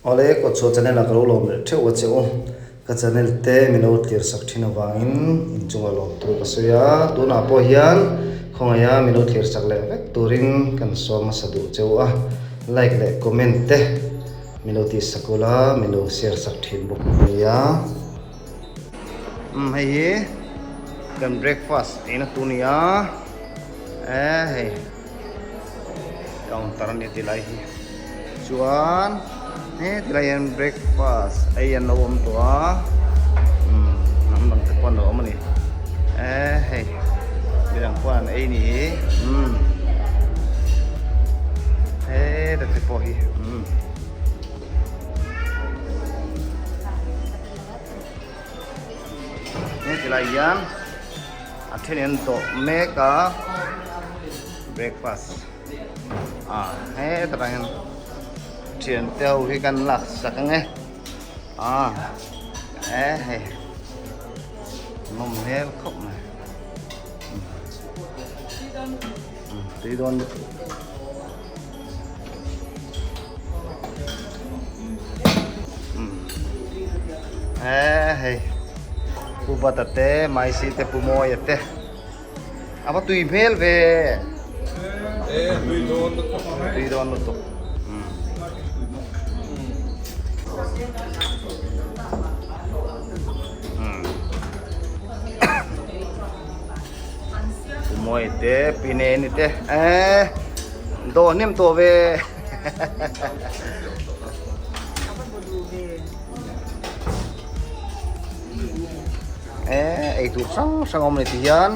Awle Kawtchhuah channel ah ka lo lawm leh theuh a che u. Ka channel te min lo tlir sak thin avangin inchunga lawm tur ka sawi a, tunah pawh hian khawngaih a min lo tlir sak leh vek turin kan sawm hmasa duh che u a, like leh comment te min lo tih sak ula min lo share sak thin bawk ania. Umm hei hi kan breakfast eina tur nia e hei counter a ni tilai hi chuan he tilai hian breakfast ei an lo awm tawh a umm hnam dang te pawh an lo awm a ni e hei midang pawh an ei a ni hi umm heta te pawh hi umm. He tilai hian a then in an dawh mek a breakfast ah hetah tang hian thian te ho hi kan lak sak ang e ah e hei nawm hmel khawp mai tui dawn lutuk. Hei Pu Bata te Maisi te Pu Mawia te a va tui hmel ve tui dawn lutuk Pu Mawia te Pi Neni te eh Dawh hnem tawh ve. Eh, ei tur hrang hrang awm ni ti hian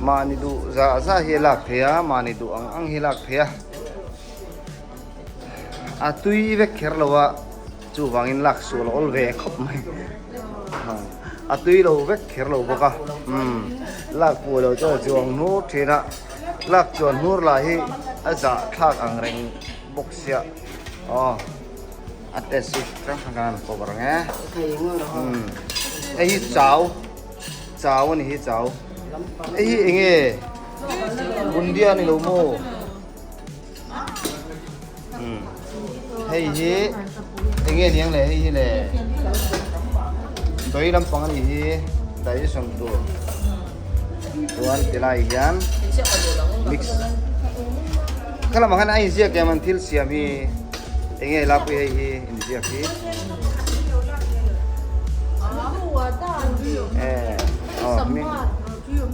mahni duh zah zah hi a lak thei a, mahni duh ang ang hi a lak thei a. A tui vek kher lo a, chuvangin lak sual a awl ve khawp mai. A tui lo vek kher lo bawk a, umm lak pawh lo chuan a chuang hnur thin a. Lak chuan hnur lah hi a zah thlak ang reng bawk sia aw a test hi hrang hrang khan an cover ang e umm hei hi chau chau a ni hi chau hei hi eng nge bundia a ni lo maw umm hei hi eng nge niang le hei hi le dawi lampang a nih hi digestion tur chuan ti lai hian mix kha lamah khan a inziak em an thil siam hi eng nge lapui hei hi inziak hi eh aw hming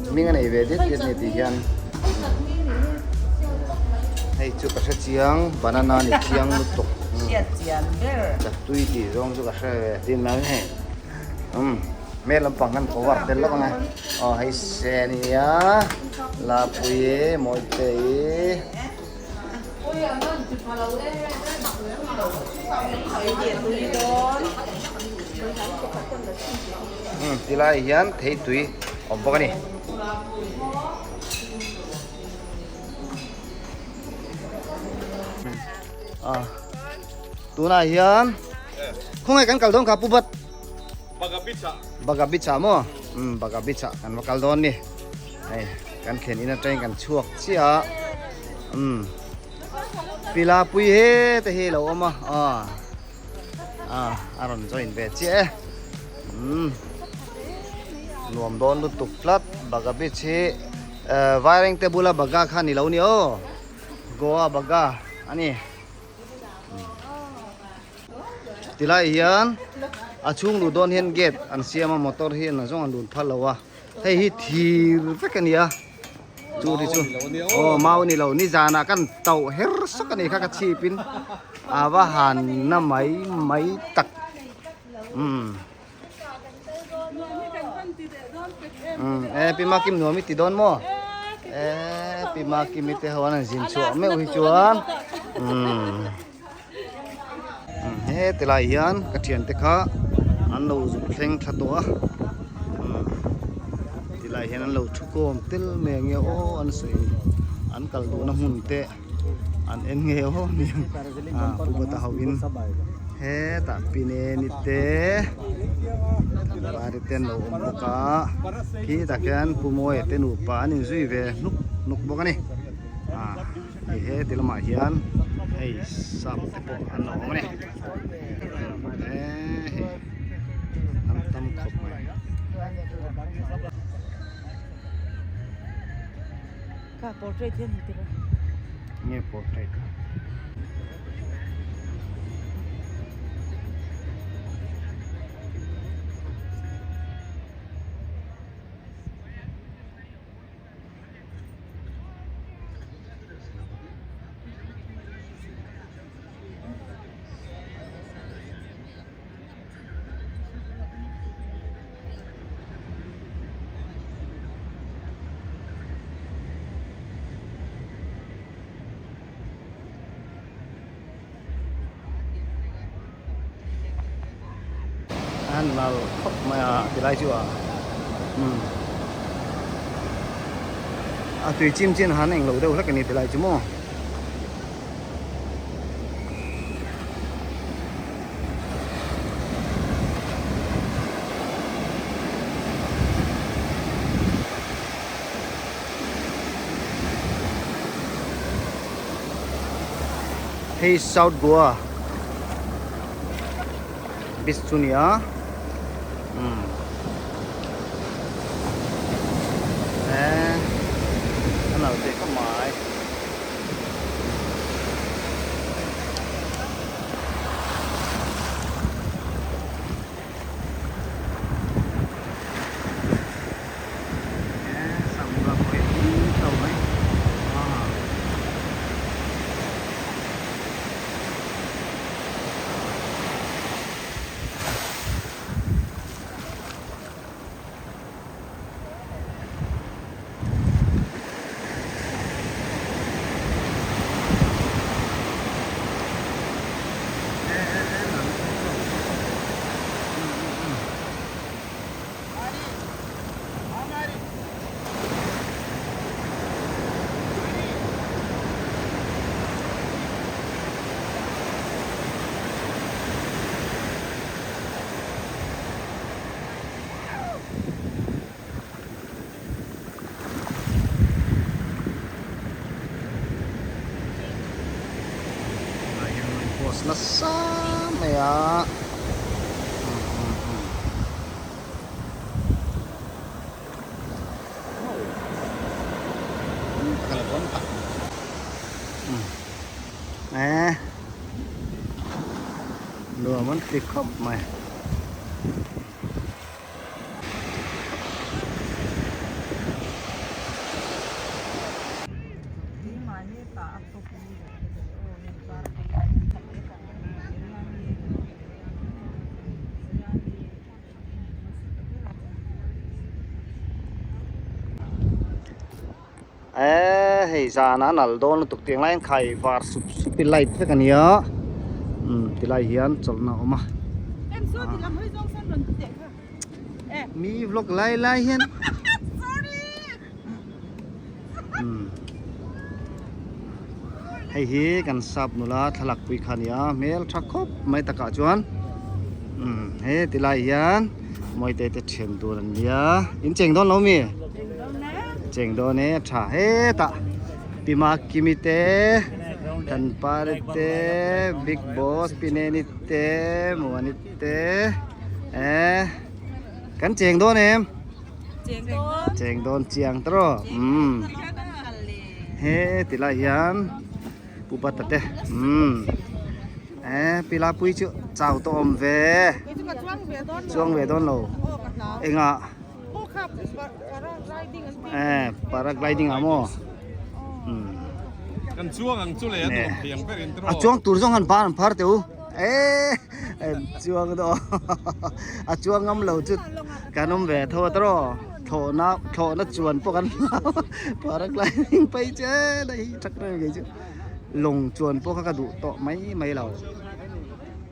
hming a nei ve diat diat a ni tih hian. Hei chu ka hre chiang banana ni chiang lutuk hriat chian ber ka tui tih zawng chu ka hre ve tin mai hei um hmel lampang khan cover tel lawk ang e aw hei se ania lapui e mawite i um tilai hian thei tui awm bawk a ni. À, tunah hian khawngaih kan kal dawn kha pu bat Bagabicha Bagabicha maw um Bagabicha kan va kal dawn ni hei kan thlen in atangin kan chhuak chiah a um pila pui he te hi lo awm a a a rawn join ve chiah e um nuam dawn lutuk tlat Baga Beach hi Vairengte bula Baga kha ni lo ni aw Goa Baga a ni tilai hian a chhung luh dawn hian gate an siam a motor hi an zawng an lun phal lo a hei hi thir vek a ni a. Chu ri chu aw mau ni lo ni zanah kan tauh her sawk a ni kha ka chhip in a va han na mai mai tak umm umm e pi makim nuam i ti dawn maw e pi makim i te ho an zin chhuah meuh hi chuan umm He tilai hian ka thiante kha an lo zuk thleng thla tawh a tilai hian an lo thu kawm tel mai ang nge aw an sawi an kal duhna hmun te an en nge aw aniang a pu bata ho in hetah pine ni te pari te an lo awm bawk a khitah khian pu mawia te nupa an inzui ve hnuk hnuk bawk a ni. Hei he ti lamah hian hei sap te pawh an lo awm a ni. Kha portrait hian han ti rawh. Nge portrait kha? An nal khawp mai a tilai chu a umm a tui chim chin han englo deuh hlek a ni tilai chu maw. Hei South Goa beach chu nia umm eh a nalh teh khawp mai. Post nasa mai a eh nuam an ti khawp mai. Eee hei zan a nal dawn lutuk tiang laiin khai var sup sup hi light vek a nia umm tilai hian chawlhna a awm a mi vlog lai lai hian umm hei hi kan sap nula thlalak pui kha a nia hmel tha khawp mai takah chuan umm he tilai hian. Mawite te thian tur an nia in cheng dawn lo mi cheng dawn e a tha hetah Pima Kimi te Thanpari te Big Boss Pineni te Muani te eh kan cheng dawn em cheng dawn chiang tawh umm he tilai hian Pu Bata te umm. Eh pila pui chu chau tawh awm ve chuang ve dawn lo engah eh paragliding ah maw kan chuang ang chu le a nuam thei ang ber in a chuang tur zawng han par an phar teh u eh chuang daw a chuang ngam lo chu kan awm ve tho a tawh thlawhna thlawhna chuan pawh kan hlau paragliding phei che daih hi thak reng kei chu. Lawng chuan pawh kha ka duh tawh mai mai lo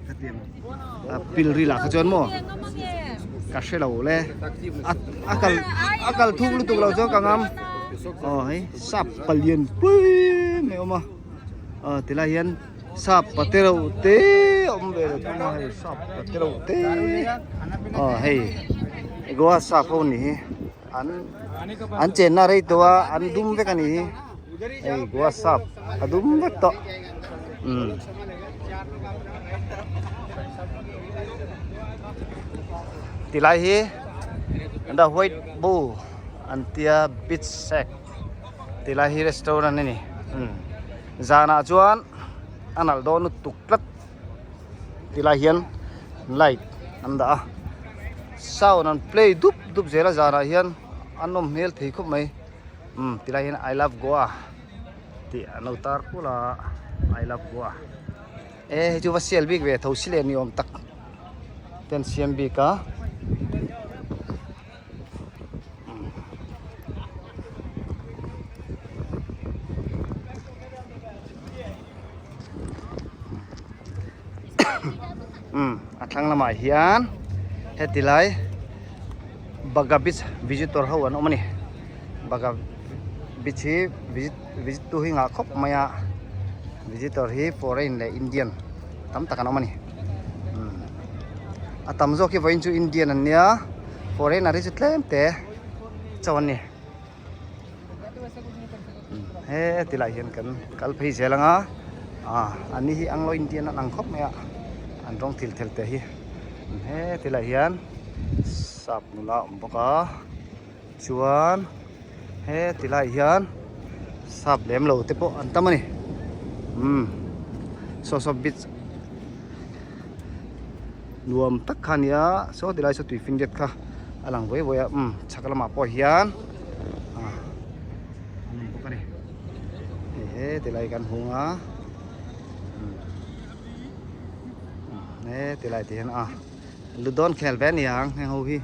ka ti ang a pil ril ah kha chuan maw ka hre lo le a a kal a kal thuk lutuk lo chuan ka ngam aw hei sap palian pui mai a awm a aw tilai hian sap pate reuh te a awm ve lo thung a hei sap pate reuh te aw hei goa sap ho ni hi. An an chenna rei tawh a an dum vek a ni hi hei goa sap a dum vek tawh umm tilai hi the white bull an tia beach shack. Tilai hi restaurant a ni umm zanah chuan a nalh dawn lutuk tlat tilai hian light an dah a sound an play dup dup zel a zanah hian a nawm hmel thei khawp mai umm tilai hian I love Goa tih an lo tar kulh a I love Goa e hei chu va sial bik ve tho si leh ni awm tak te an siam bik a. Umm a thlang lamah hian heti lai Baga beach visitor ho an awm a ni Baga beach hi visit visit tu hi ngah khawp mai a visitor hi foreign leh Indian tam tak an awm a ni umm a tam zawk hi vawiin chu Indian an nia foreigner hi chu tlem te chauh an ni he tilai hian kan kal phei zel ang a ah an ni hi Anglo Indian an ang khawp mai a an rawng thil thel te hi he tilai hian sap nula a awm bawk a chuan he tilai hian sap lem lo te pawh an tam a ni umm saw saw beach nuam tak kha a nia saw tilai saw tui finriat kha a lang vawi vawi a umm chhak lamah pawh hian ah an awm bawk a ni hei he tilai kan hung a umm he tilai te hian a lu dawn khel ve a ni ang heng ho hi.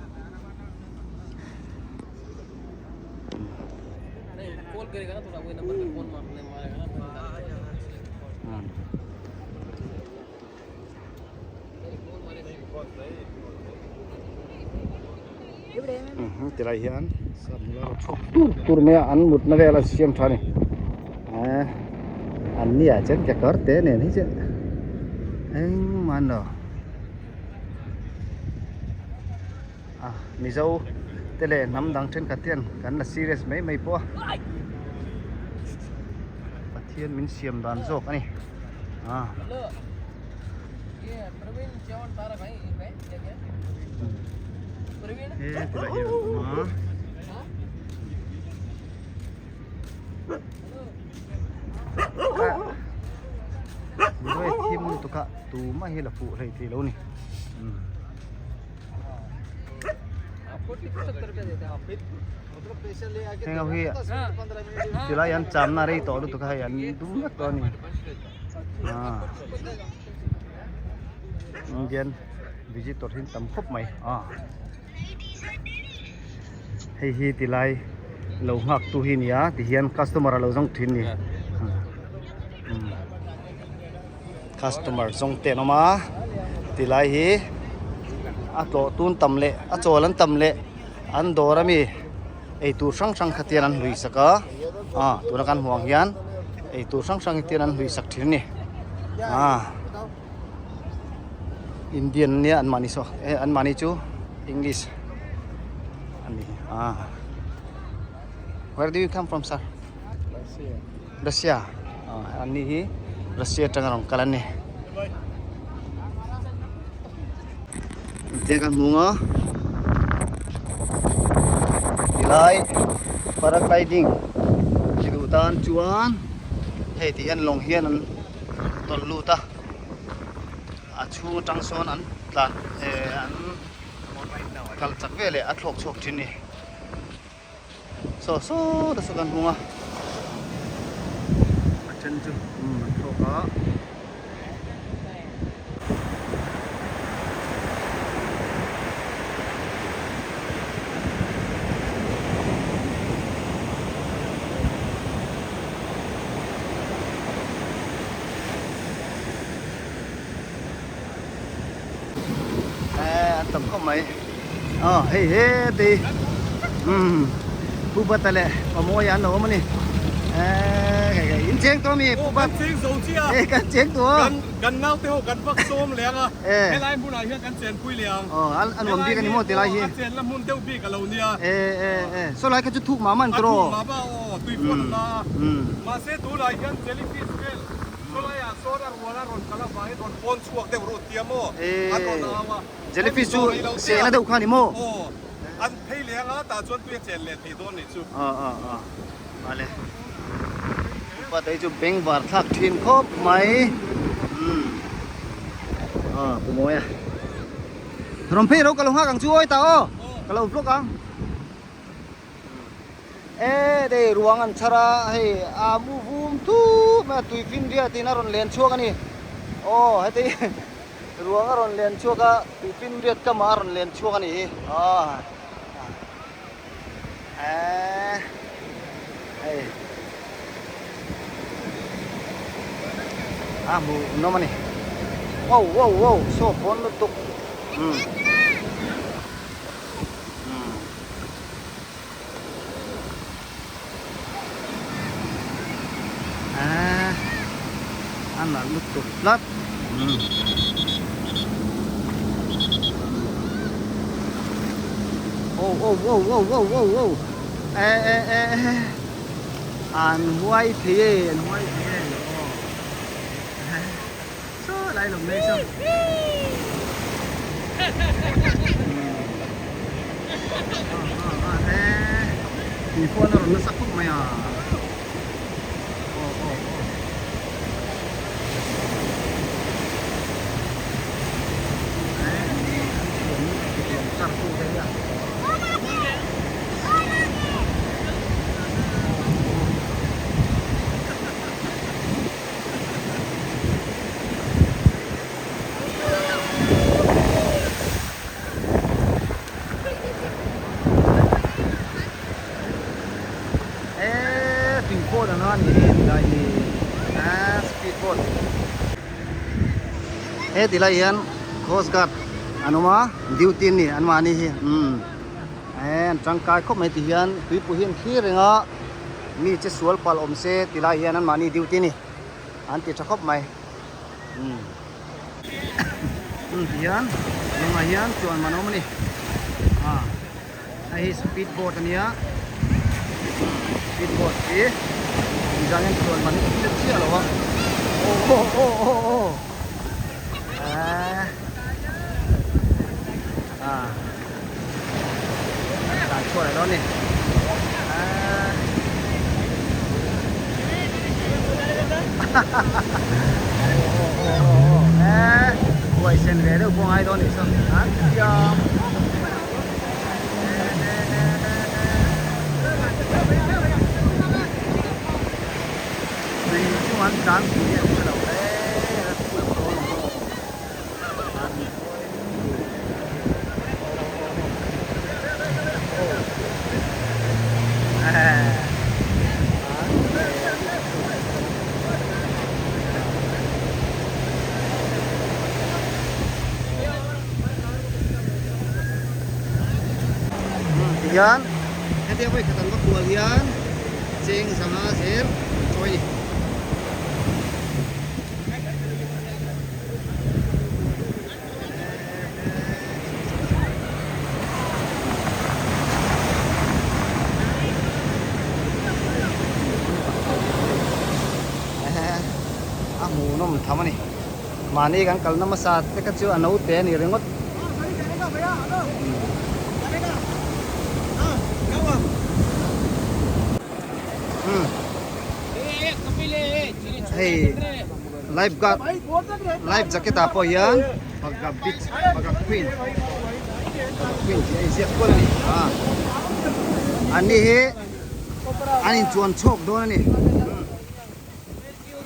Tilai hian tur tur mai a an mutna vel an siam tha a ni eh an ni ah chuan kekawr te nen hi chu engmah an lo a mizo te leh hnam dang thenkhat hian kan la serious mai mai pawh a Pathian min siam dan zawk a ni ah. He tilai hian an awm a. Mizo thim lutuk a tumah hi la fuh hlei thei lo ni. Heng ho hi tilai an chamna rei tawh lutuk a hei an dum vek tawh a ni ah Indian visitor hi an tam khawp mai ah hei hi tilai lo nghak tu hi a ni a tihian customer a lo zawng thin a ni customer zawng te an awm a tilai hi a tlawh tun tam leh a chawl an tam leh an dawr ami eitur hrang hrang kha tian an hlui sak a ah tuna kan hmuh ang hian eitur hrang hrang hi tian an hlui sak thin a ni ah Indian ania an mahni saw eh an mahni chu English a ni ah where do you come from sir? Russia an ni hi Russia atanga rawn kal an ni te kan hmung a tilai paragliding ti duh tan chuan hei ti hian lawng hian an tawlh lut a a chhung atang sawn an tlan eh an kal chak veleh a thlawk chhuak thin a ni. Saw saw te saw kan hmung a a then chu an thlawk a. An tam khawp mai aw hei heti umm pu bata leh pamawi an lo awm a ni eee in cheng tawh a mi pu bat kan cheng zo chiah e kan cheng tawh a kan kan naute ho kan vak sawm leh ang a helai hmunah hian kan chenpui leh ang aw a nuam bik a ni maw tilai hi a chenna hmun deuh bik a lo nia e e e saw lai kha chu thuk mah mah an tawh a thuk mah mah aw tui pawh a la a mahse tunah hian jellyfish vel Khawlaiah sawn a rual a rawn kal avangin rawn pawn chhuak deuh rut tia maw an rawn au a. Jellyfish chu sehna deuh kha a ni maw? Aw, an phei leh anga tah chuan tui a chen leh thei dawn nih chu. Aw aw aw, vale. Pa te chu bengvar thlak thin khawp mai. Umm. Aw Pu Mawia. Rawn phei ro ka lo nghak ang chu awi ta aw. Ka lo vlog ang. E dei ruang an chhar a hei a mu vum thup mai a tui fin riat in a rawn len chhuak a ni. Aw heti ruang a rawn len chhuak a tui fin riat kamah a rawn len chhuak a ni hi. Aw. Eee hei a hmuh nawm a ni wow wow wow saw pawn lutuk umm umm eee a nalh lutuk tlat umm. Oh oh oh oh oh oh oh eh eh eh eh an huai thei e an huai thei e aw saw lai lawm mai saw eh tui pawh a rawn nasa khawp mai a aw aw aw Eee tui boat ang a ni hi tilai hi eee speed boat he tilai hian coast guard an awm a duty an ni an mahni hi umm eee an tangkai khawp mai ti hian tuipui hi an thlir reng a mi che sual palh awm se tilai hian an mahni duty a ni an ti tha khawp mai umm ti hian lawngah hian chuan man a awm a ni ah. Hei hi speed boat a nia speed boat hi inzang hian chuan man hi ka hre chiah lo a aw aw aw aw aw eee ah an tlan chhuak leh dawn a ni eee ha ha ha aw aw aw aw aw eee huaisen ve deuh pawh a ngai dawn a nih saw an thiam. Tui chu an tlan pui an hre lo hle a phul dawn maw an Tihian hetia vawi khat an va kual hian cheng zanga zel an chawi a ni. A hmuhnawm tham a ni. Mahni kan kalna hmasa te kha chu a naute a ni ringawt. Hei life guard life jacket ah pawh hian Bagha beach Bagha queen Bagha queen tih a inziak kual a ni a an ni hi an inchuan chhawk dawn a ni.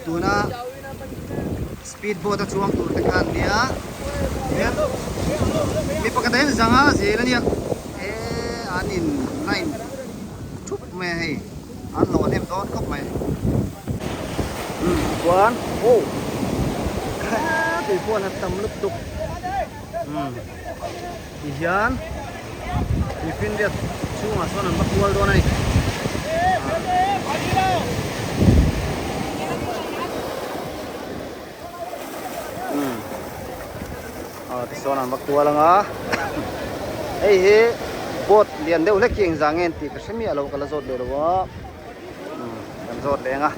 Tuna speed boat a chuang tur te kha an nia hian mi pakhat ah hian zanga zel a nia eee an in line thup mai a hei an hlawh hnem dawn khawp mai umm chuan oh tui pawh an tam lutuk umm ti hian tuifinriat chhungah sawn an va kual dawn a ni. Umm aw tisawn an va kual ang a hei hi boat lian deuh hlek hi engzah nge an tih ka hre miah lo ka la zawt leh lo a umm kan zawt leh ang a.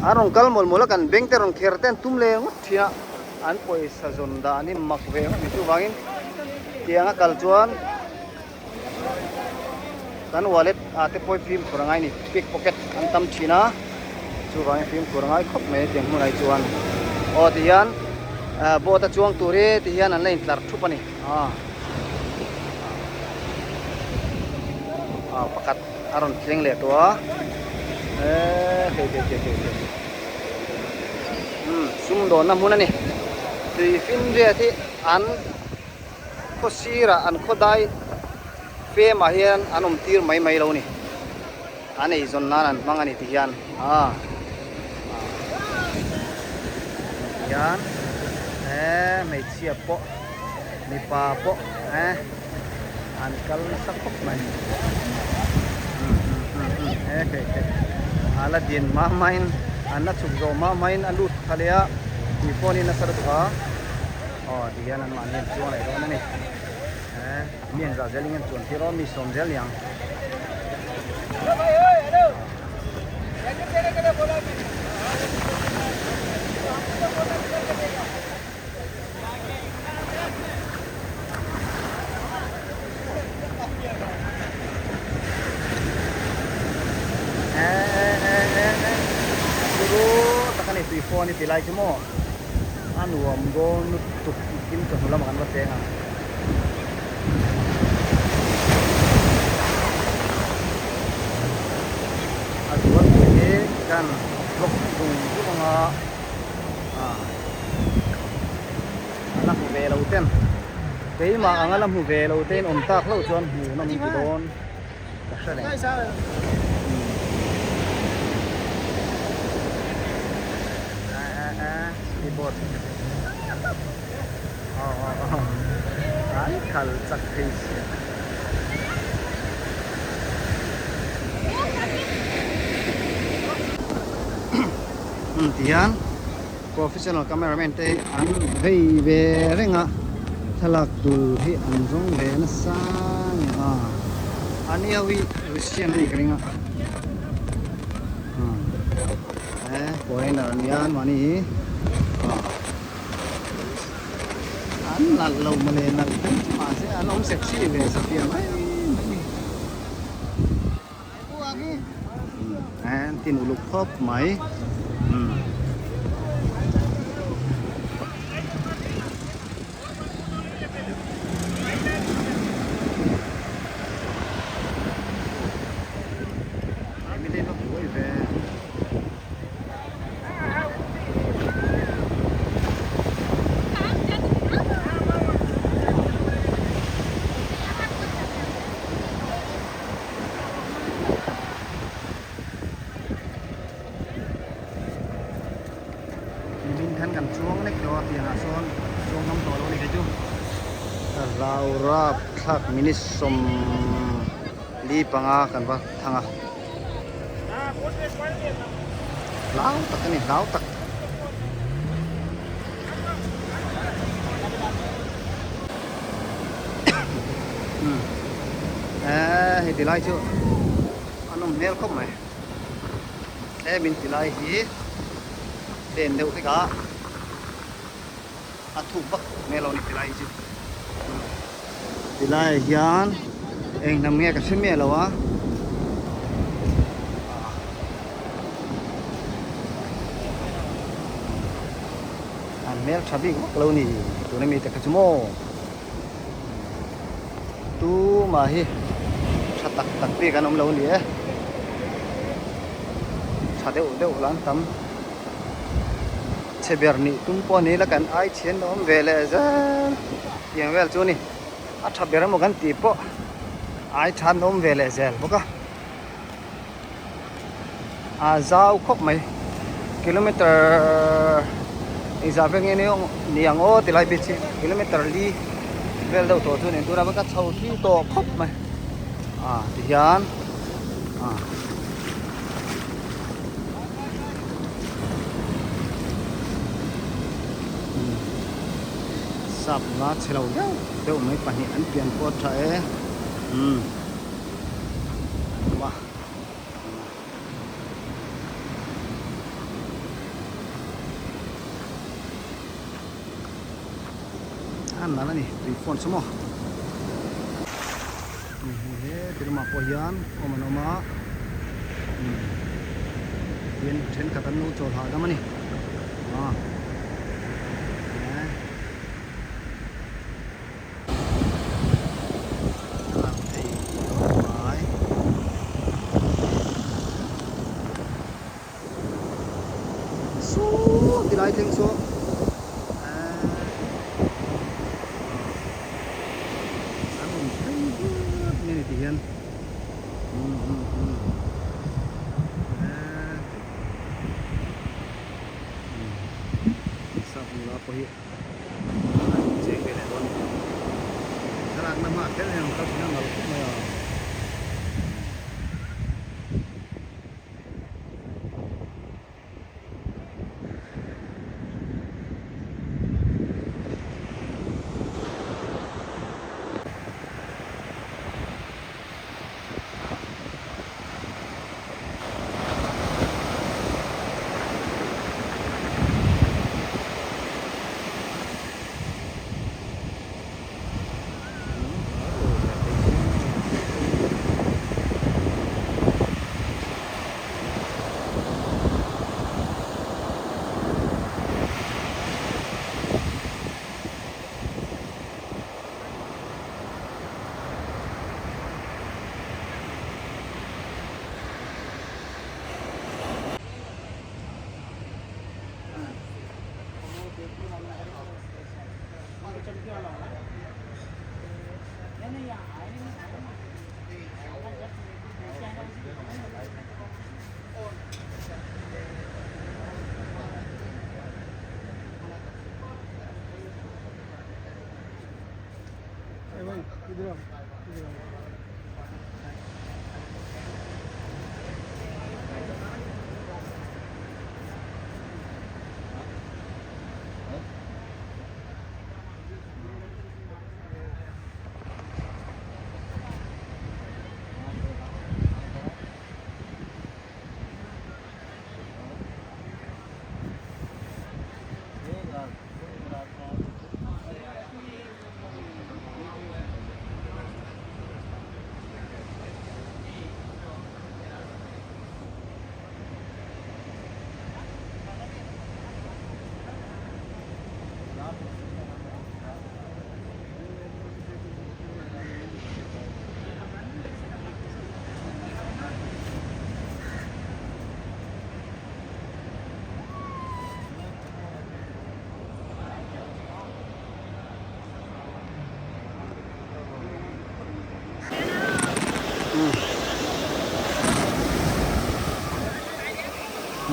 An rawn kal mawlh mawlh a kan beng te rawn kher te an tum leh ngawt thin a an pawisa zawn dah an in mak ve ngawt mai chuvangin tiang a kal chuan. Kan wallet ah te pawh fimkhur a ngai ni, pick pocket an tam thin a, chuvangin fimkhur a ngai khawp mai hetiang hmunah hi chuan. Aw ti hian boat a chuang tur hi ti hian an la intlar thup a ni. Aw pakhat a rawn thleng leh tawh a, eee hei hei hei hei hei umm sumdawnna hmun a ni. Tui finriat hi an. Khaw sirah an khaw dai femah hian an awm tir mai mai lo ni. An eizawn nan an hmang a ni ti hian aa ti hian eee hmeichhia pawh mipa pawh eh an kal nasa khawp mai. He hei hei a la din hma hmain an la chhuk zawh hma hmain a lut thla leh a tui pawh ni nasa lutuk a. Aw ti hian an mahni an chuang leh dawn a ni. Eh mi an zah zel in an chuan tir aw mi sawm zel niang. Eh eh eh eh eh turu tak a ni tui phone hi ti lai chu maw. A nuam dawn lutuk kim chawhnu lamah kan va cheng ang. A zual pui hi kan vlog zung zung anga ah a la hmu ve lo ten keimah anga la hmu ve lo ten awm tak hlauh chuan hmuh nawm ti dawn ka hre reng. Keyboard an khal chak thei sia. Tihian professional cameraman te an vei ve reng a thlalak tur hi an zawng ve nasa nge a ani ho hi Russian a nih ka ring a. Eh foreigner an nia an mahni hi an nalh lo mawle nalh hle chu mahse an awm sexy ve satliah mai mai eh an tin uluk khawp mai umm. Nimin khan kan chuang lek lo a pianah sawn chuang ngam tawh lo a ni kei chu. Rau rap thlak minute 45 kan va thang a. Hlau tak a ni hlau tak. Eee hei ti lai chu a nawm hmel khawp mai. He min ti lai hi len deuh hlek a a thuk vak hmel lo a ni ti lai hi chu ti laiah hian eng hnam nge ka hre miah lo a an hmel tha bik vak lo a ni tuna mi te kha chu maw. Tumah hi tha tak tak bik an awm lo a ni e. Tha deuh deuh lah an tam. Chhe ber nih tum pawh a ni la kan ai chhian lo awm ve leh zel tiang vel chu a ni. A tha ber emaw kan tih pawh ai tha an awm ve leh zel bawk a. A zau khawp mai kilometer engzah vel nge ni ang aw ti lai bik hi kilometer li vel deuh tawh chu a ni tunah pawh ka chho thui tawh khawp mai a tihian a. Sap la chhe lo deuh deuh mai pahnih an pian pawh a tha e umm. A nalh a ni tui phone chu maw he Ti lamah pawh hian awm an awm a umm tin thenkhat an lo chawl hahdam a ni ah eh. A lang thei khawp mai. Saw ti lai thleng saw eh an rawn phei vat mai a ni ti hian umm umm umm eh umm sap nula pawh hi an cheng ve leh dawn a ni thlalakna hmaah kher hian an kal thin a nalh khawp mai a.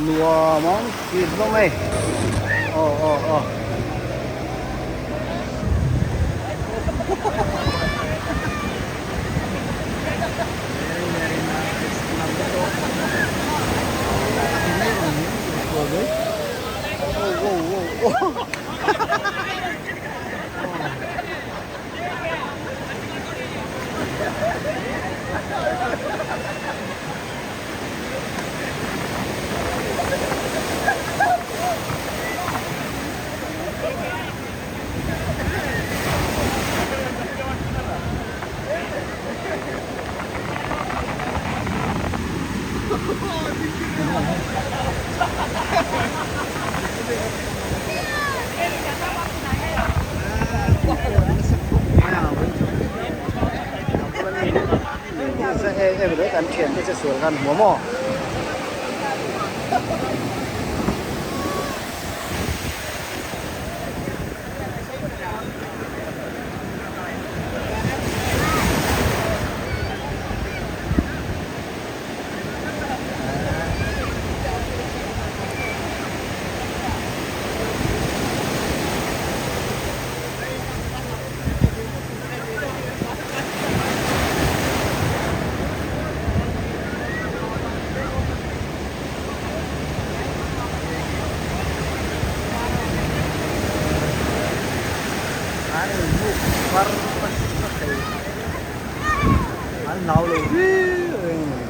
Nuam ang ti hlawm e aw aw aw. Very very nice Oh oh oh oh. Kan thian te che sual khan hmu maw. An inhmuh var nasa thei an hlau lo viau reng a ni.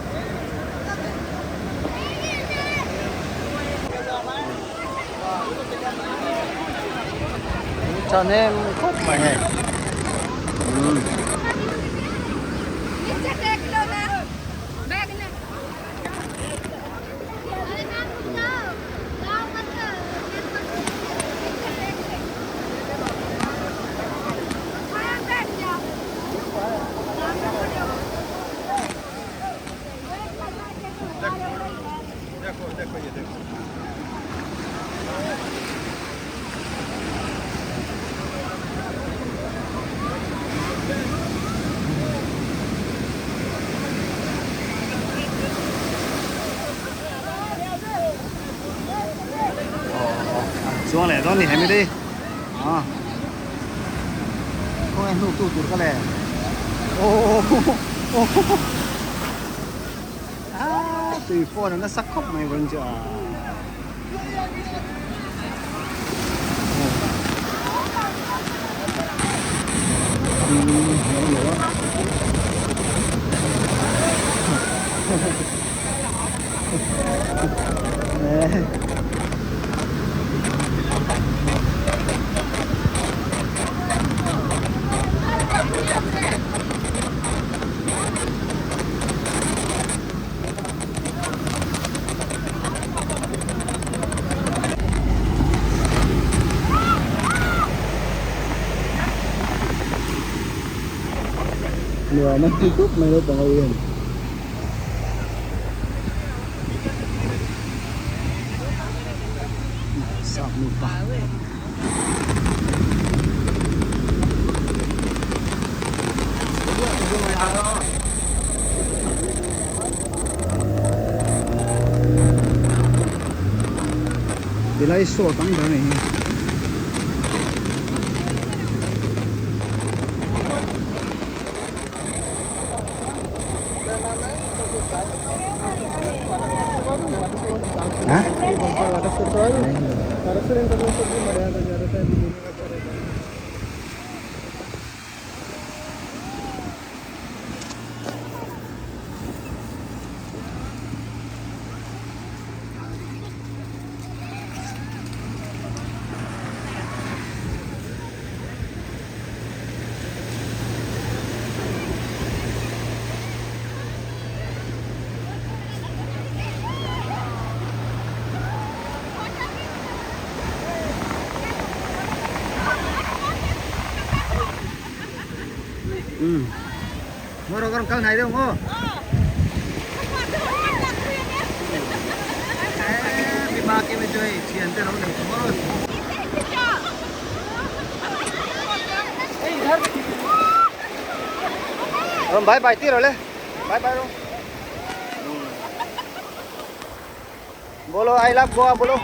Thahnem khawp mai hei. ni hemi dei a khawnge hnuk tu tur ka le aww ah tui phone a nasa khawp mai vawiin chu a. Nuam a ti khawp mai naupang ho hian. Sap nupa. Tilai saw tam ber a ni hi. Ngô rồi con căng này đâu ngô. Bị ba kia mới chơi tiền cho nó được ngô rồi. Bye bye tí rồi lên. Bye bye rồi. Bolo I love Goa bolo.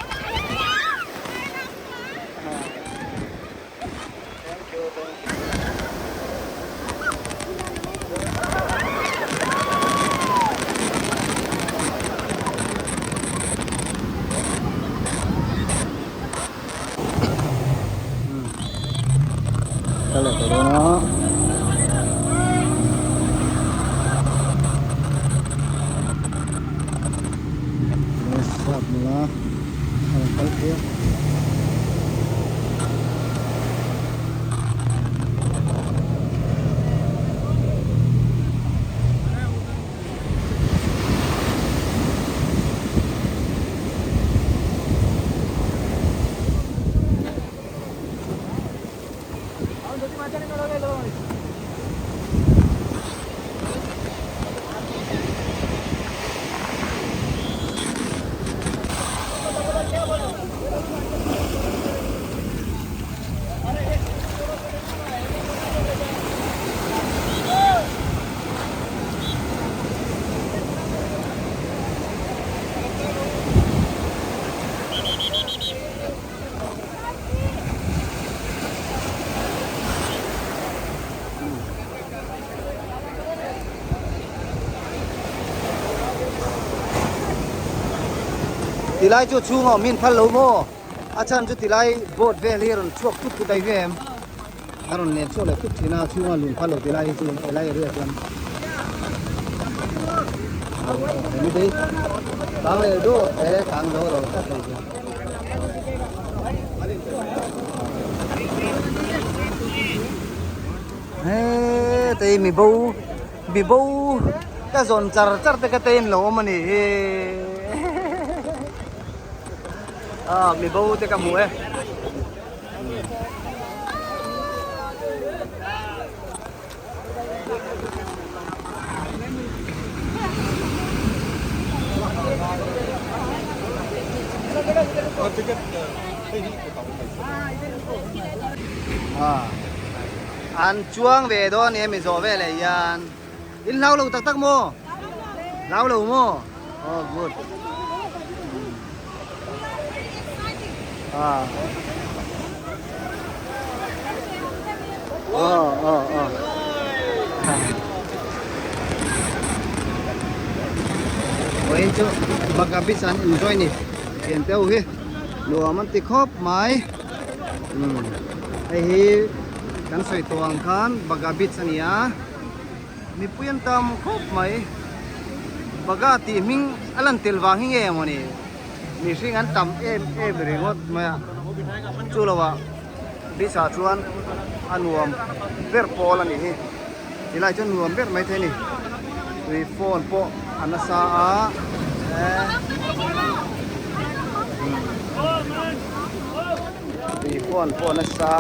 Thank you, thank you. Ka leh ta dawn a. Sap nula a rawn kal phei a. Tilai chu chhungah awm hi an phal lo maw? A chhan chu tilai boat vel hi a rawn chhuak thut thut a hi em? A rawn len chhuak leh thut thin a, chhunga lun phal lo tilai hi chu helai area chuan Tang leh duh e, tang zo lo tlat mai chu. He tei mi bo mi bo ka zawn char char te ka tein lo awm a ni hi a mi bo te ka hmu e. An chuang ve dawn nia mi zawh veleh hian in hlau lo tak tak maw? Hlau lo maw? Oh good. Ah. Oh, oh, oh. Oi chu baka beach an enjoy ni thian te ho hi nuam an ti khawp mai umm hei hi kan sawi tawh ang khan baga beach a ni a mipui an tam khawp mai baga tih hming a lan tel vang hi nge mawni mihring an tam em em ringawt mai a chu lo ah beach ah chuan a nuam ber pawl a nih hi tilai chuan nuam ber maithei a ni tui phone pawh a nasa a eh tui phone pawh a nasa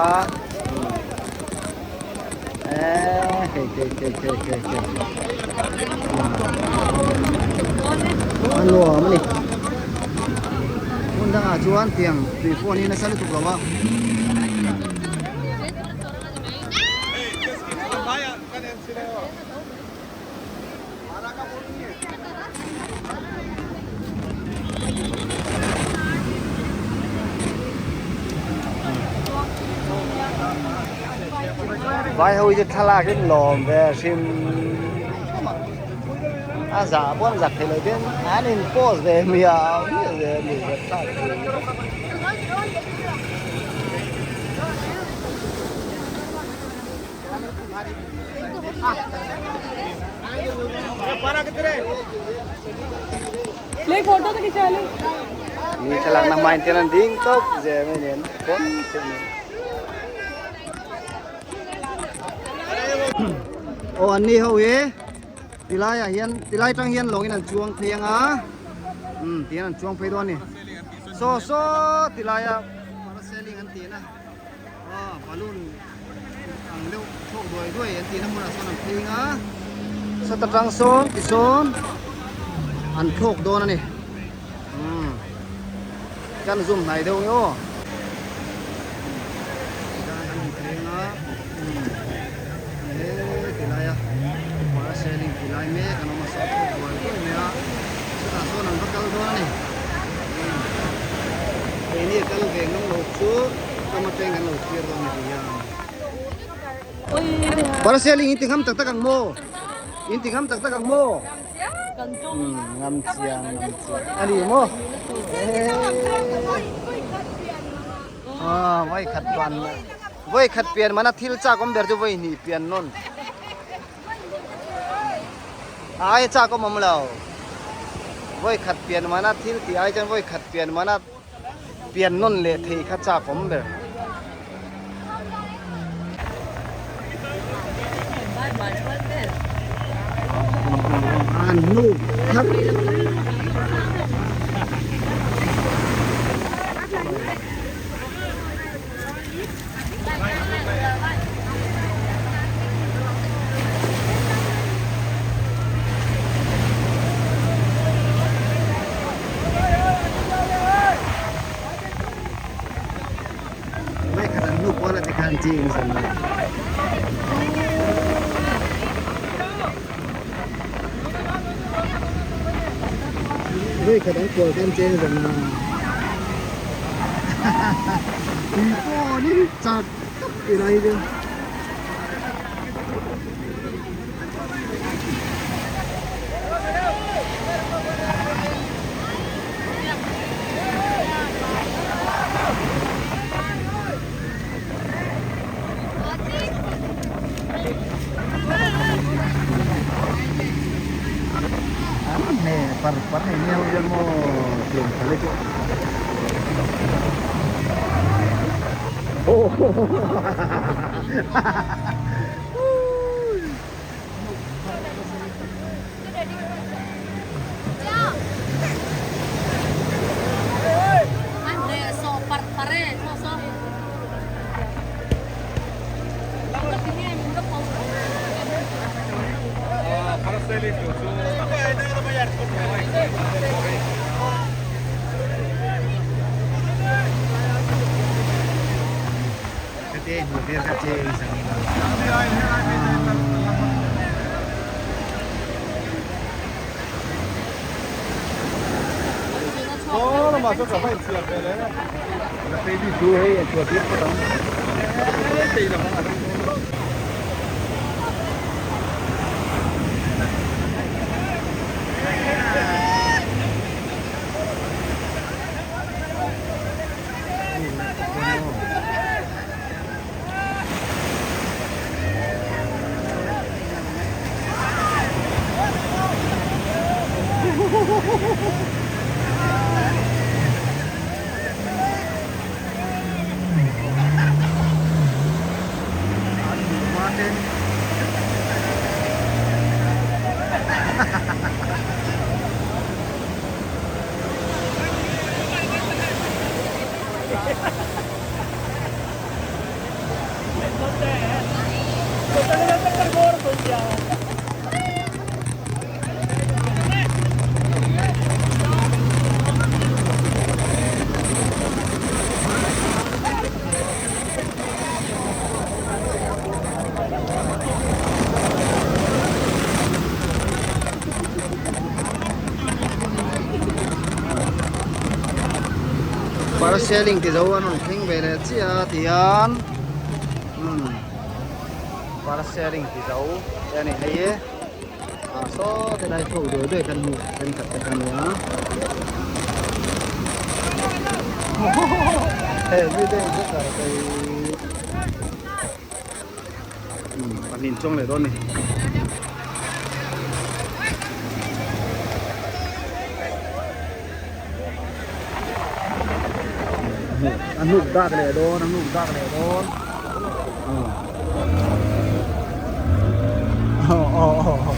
eh hei hei hei hei hei hei a nuam a ni hmun dangah chuan tiang tui phone hi nasa lutuk lo a. Vai ho hi thlalak in lawm ve hrim a zah pawh an zak thei lo ten an in post ve miau miau ve a ni thlak Mi thlalak na hmain ten an ding tawp zel mai nen pawn theih mai. Aw an ni ho hi tilai ah hian tilai tang hian lawngin an chuang phei anga umm tihian an chuang phei dawn a ni saw saw tilai a parasailing an tih na. Aw balloon ang deuh thlawk duai duai an tihna hmunah sawn an phei a sawta tang sawn tisawn an thlawk dawn a ni umm kan zoom hnai deuh nge aw tihian an phei a umm he tilai a parasailing ti lai mek an awm a saw thlawk duai duai mai a chutah sawn an va kal dawn a ni umm keini a kal ve ngam lo chu. Kam atang kan lo thlir dawn a ni a. Parasailing in ti ngam tak tak ang maw? In ti ngam tak tak ang maw? Ngam chiang, ngam chiang. A ni maw? Ah, voi khat pian. Voi khat pian mana thil chak awm ber chu voi hnih pian nawn. Ai chak awm awm lo. Voi khat pian mana thil tih ai chuan voi khat pian mana Pian nawn leh thei kha chak awm ber. An hnuk thar. Mai khat an hnu pawl a ti khan ching zan lo. Mai khat an kual khan cheng zan lo. Tui pawh ni chak tak ilai chu. Par par ni ho hian maw tiang thale chu Parasailing ti zo an rawn thleng ve leh chiah a tihian umm parasailing ti zo te a ni hei hi ah saw ti lai thlawk duai duai kan hmuh thenkhat te kha a ni a hei mite in zet a hei umm pahnih chuang leh dawn a ni. A hnuk dak leh dawn a hnuk dak leh dawn aw aw aw.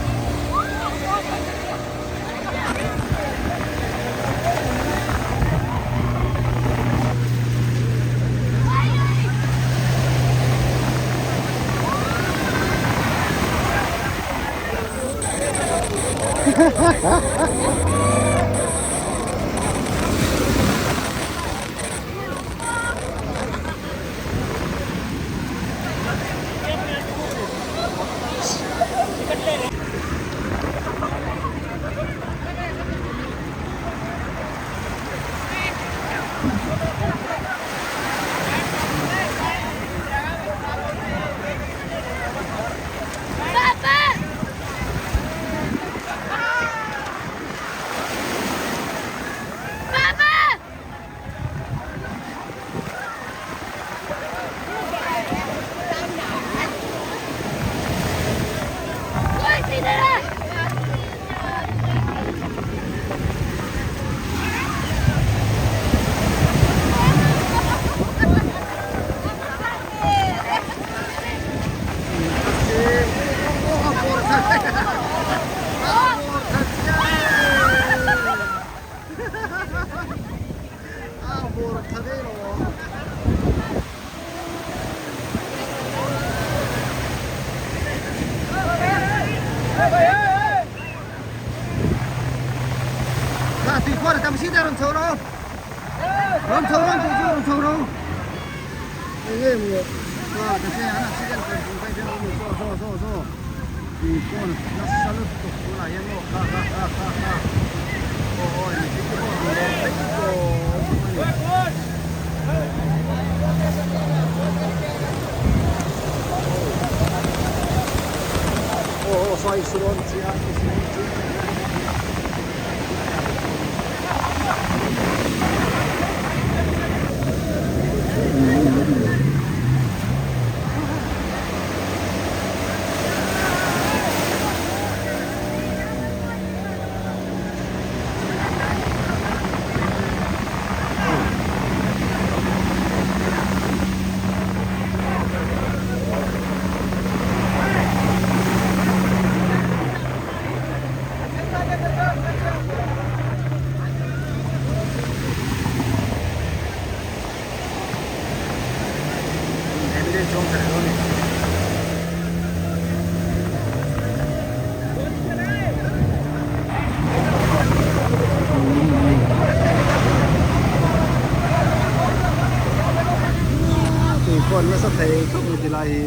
Tui pawh nasa thei khawp mai tilai hi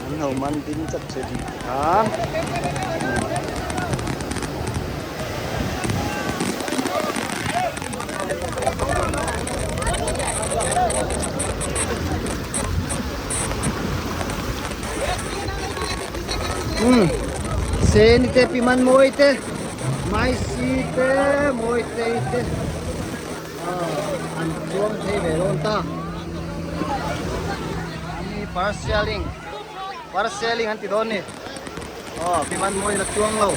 an ho man ding chat che tih kha. Umm Seni te pi man mawi te mai si te mawi te te an chuang thei ve dawn ta ani parselling parselling an ti dawn ni aw pi man mawi la chuang lo.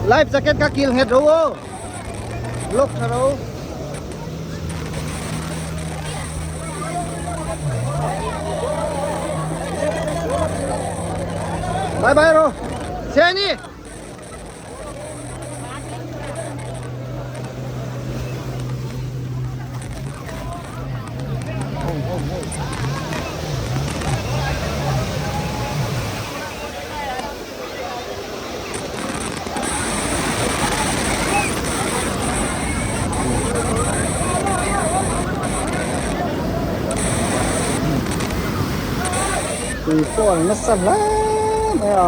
Life jacket kha kil nghet ro aw. Lock tha ro. Bye bye ro. Seni. Tui pawh an nasa hle mai a.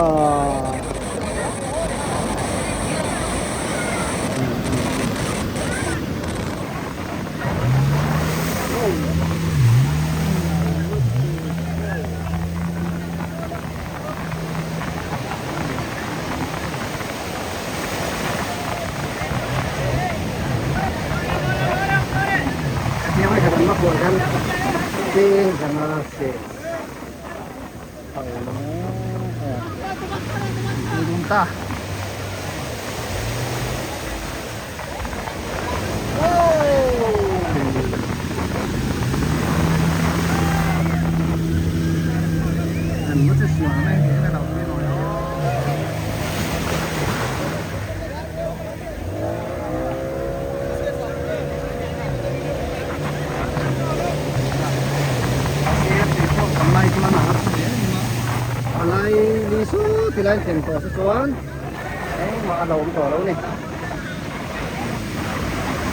Engmah a lo awm tawh lo ni.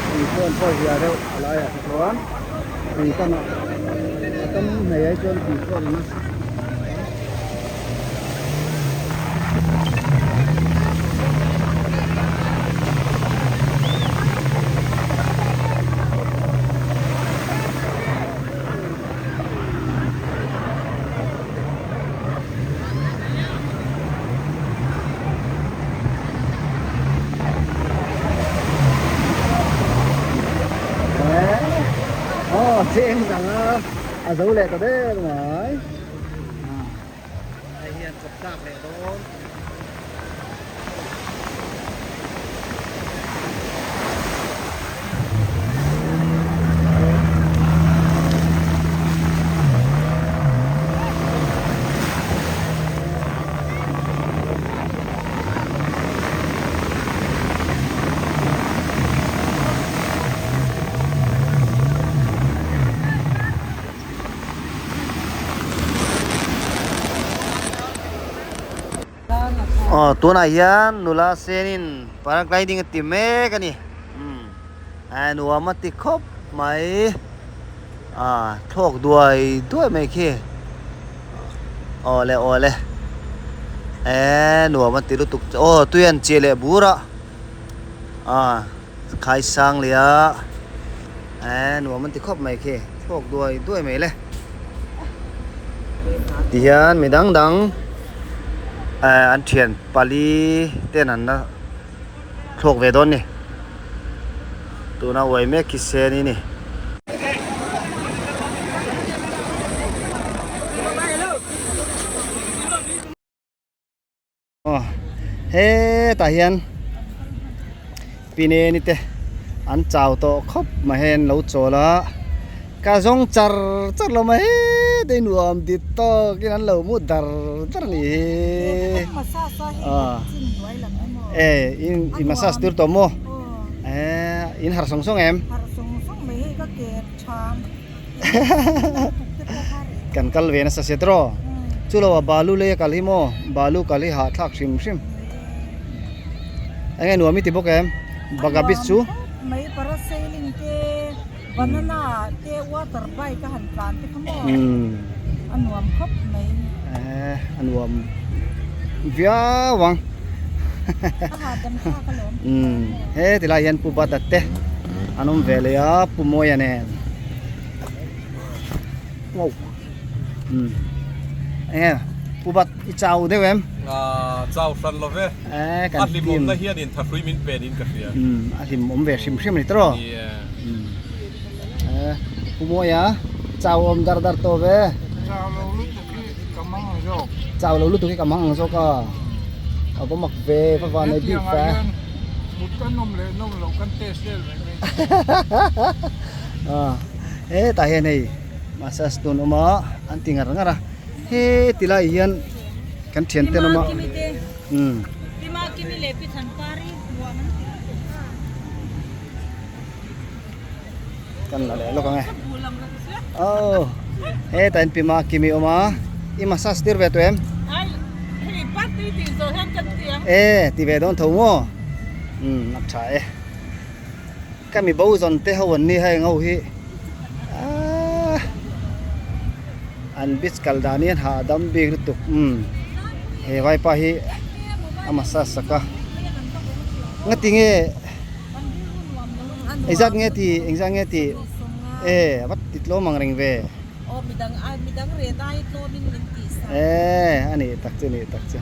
Tui pawh an phawi zia deuh a laiah te chuan tui tam a a tam hmei ai chuan tui pawh a nasa mai. Cheng dang a a zo leh ta der mai hei hian chawp tlak leh dawn. Aw tunah hian nula senin paragliding a ti mek a ni umm nuam a ti khawp mai ah thlawk duai duai mai khi aw le aw le eee nuam a ti lutuk aw tui an chiah leh bur a ah khai sang leh a eee nuam an ti khawp mai khi thlawk duai duai mai le tihian mi dang dang eh an thian pali ten an la thlawk ve dawn ni tuna uai mek hi sen i ni. Aw hetah hian pineni te an chau tawh khawp mai hei an lo chawl a ka zawng char char lo mai hetah hi nuam ti tawkin an lo mu dar dar a nih hi e in massage tir tawh maw in harh sawng sawng em kan kal ve nasa sia tawh chu lo ah balu lei a kal hi maw balu kal hi hahthlak hrim hrim eng nge nuam i ti bawk em baga beach chu mai parasailing te banana te water bike a han tlan te kha maw a nuam khawp mai eh a nuam viau ang a hahdam thlak alawm he tilai hian pu bata te an awm ve leh a pu mawia nen wow eng nge pu bat i chau deuh em chau hran lo ve a hlimawmna hian in thahrui min pen in ka hria a hlimawm ve hrim hrim a ni tawh pu mawia chau awm dar dar tawh ve chau lo lutuk hi ka mang ang zawk chau lo lutuk hi ka mang ang zawk a. A va mak ve va van ei bik ve. Mut kan nawm leh nawm loh kan test vel mai mai. Hetah hian hei massage tun awm a an ti ngar ngar a he ti lai hian kan thian te an awm a. Kan la leh lawk ang e. Aw hetah hian Pima Kimi awm a i massage tir ve tawh em? E ti ve dawn tho maw? Umm a tha e. Ka mi bo zawn te ho an ni heng ho hi aaa an beach kal dan hi an hahdam bik lutuk umm he vaipa hi a massage sak a ngatinge Engzat nge ti engzat nge ti e vat ti tlawm ang reng ve. Aw midang ai midang ret ai tlawmin min tih sa. E a nih tak chu a nih tak chu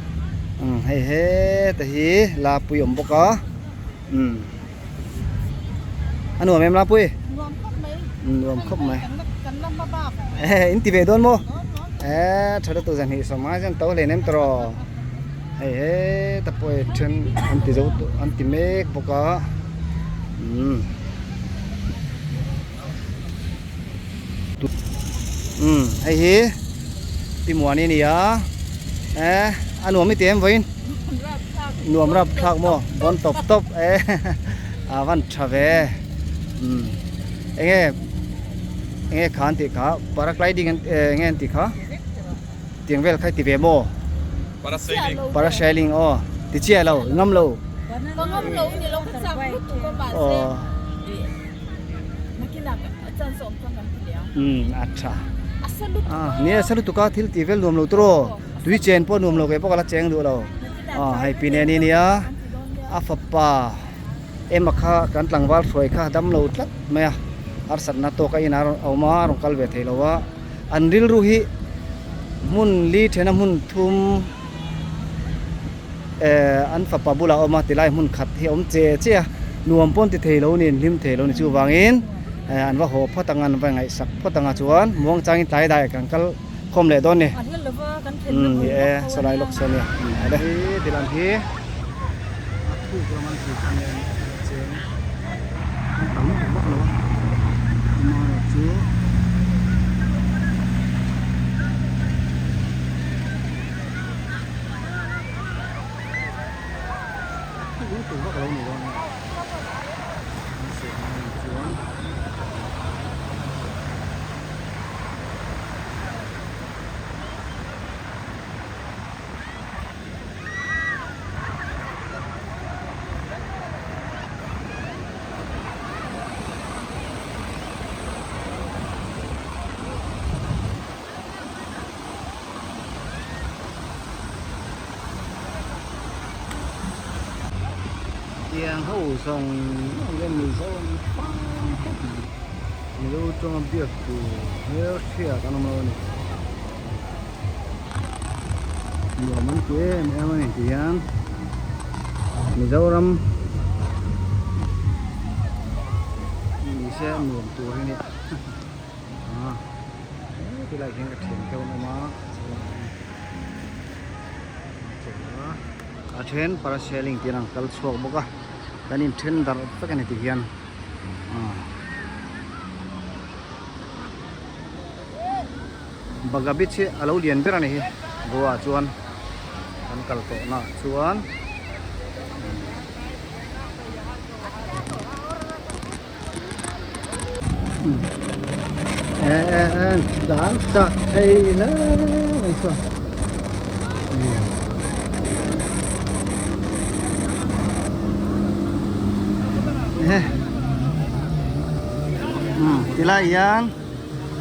umm hei heta hi lapui awm bawk a umm a nuam em lapui? Nuam khawp mai. Nuam khawp mai. Kan la hma bak. E in ti ve dawn maw? E tha lutuk zan hnih sawm a chuan to hleinem tawh. Hei heta pawh hi then an ti zo tawh an ti mek bawk a umm umm hei hi pi muani a ni a eh a nuam i ti em vawiin nuam rap thlak maw bawn tawp tawp e a van tha ve umm eng nge eng nge kha an tih kha paragliding an eng nge an tih kha. Tiang vel kha i ti ve maw? Parasailing. Parasailing aw. Ti chiah lo, i ngam lo. Ka ngam lo ni lo ka chak lutuk a mahse nakinah a chance a awm chuan kan ti leh ang. Umm a tha. A sa lutuk a. Nia a sa lutuk a thil tih vel nuam lo tawh aw. Tui chen pawh nuam lo ke pawh ka la cheng duh lo. Aw hei pi nen i nia a fapa ema kha kan tlangval hruai kha dam lo tlat mai a. Harsatna tawk a inah a awm a a rawn kal ve thei lo a. An rilru hi hmun li thena hmun thum eh an fapa bulah a awm a tilai hmun khat hi a awm che che a nuam pawn ti thei lo ni hlim thei lo ni chuvangin eh an va haw phawt ang a an va ngaihsak phawt ang a chuan muang changin tlai dai kan kal khawm leh dawn ni umm ni e sawlai lawk sawn nia umm a le. Tilam hi a thuk lam an tih khan nen cheng an tam lutuk vak lo a amaherawhchu a thuk lutuk vak lo ni dawn a an siam a nih chuan. Tiang ho zawng zawng hian Mizo an fang khawp mai. Mizo chunga biak tur hmelhriat an awm lo a ni. Nuam an ti em em a ni ti hian Mizoram ni se nuam tur hi nia ah he tilai hian ka thian te an awm a a then parasailing tih an kal chhuak bawk a kan in then darh vek a ni ti hian ah. Baga beach hi a lo lian ber a ni hi Goa ah chuan kan kal tawh na ah chuan e e e dan chak thei hle mai chuan tilai hian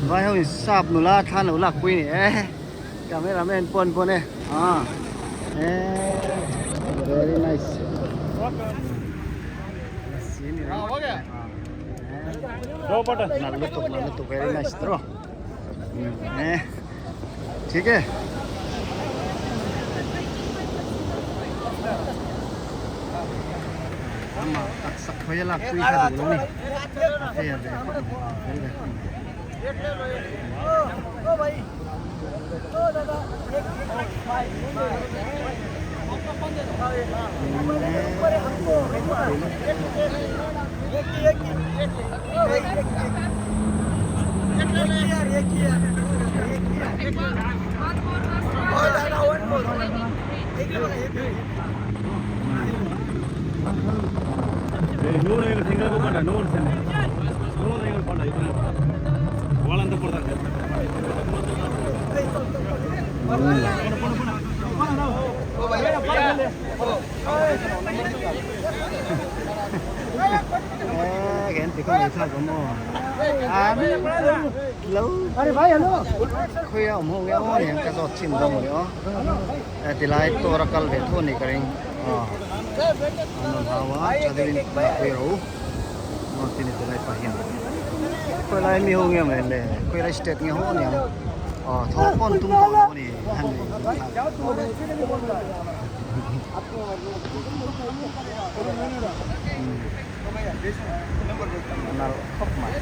Vai ho in sap nula thla lo lak pui ni e camera man pawn pawn e ah e very nice nal lutuk nal lutuk very nice tro e thik e ama taksa khawi a lak pui kha duh lo ni a fair ve khawp mai a fel ve khawp mai. Khawi a awm ho nge aw ni ang ka zawt chin dawn mawni aw tilai tour a kal ve thu a nih ka ring aw an rawn hau a tha deuhin a pui ro aw ti ni tilai pah hian khawi lai mi ho nge mawni le khawi lai state nge ho ni ang aw thaw pawn tum tawh lo a ni han ni nalh khawp mai.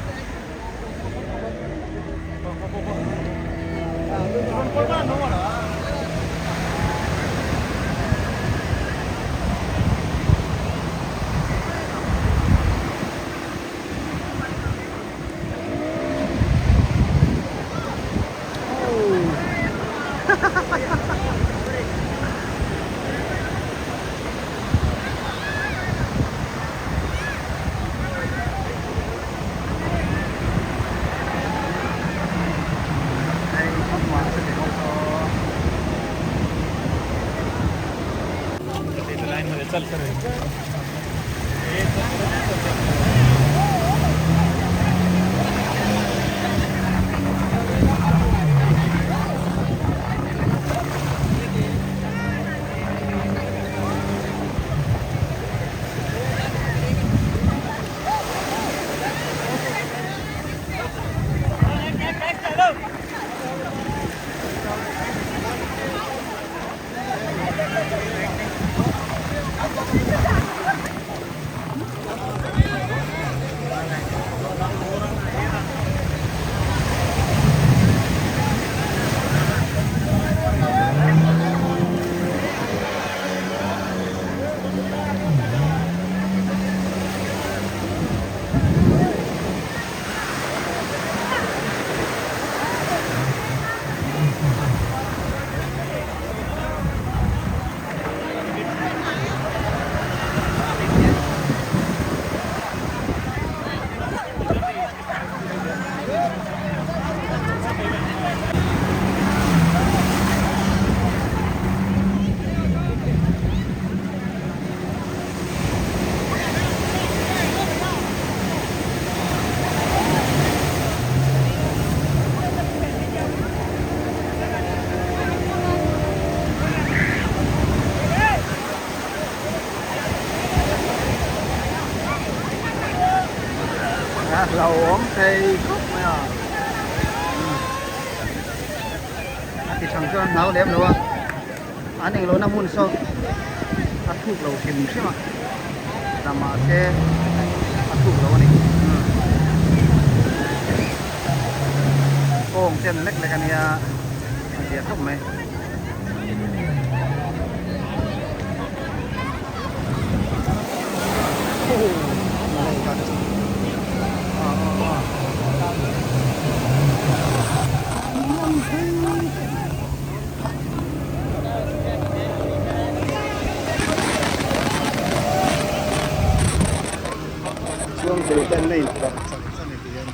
A hlauhawm thei khawp mai a a ti thang chuan hlau lem lo a an englo na hmun saw a thuk lo hrim hrim a tah mahse a thuk lo a ni kawng chen lek lek a nia a zia khawp mai. Chuang thei ten na inpawh chak chak ni hian.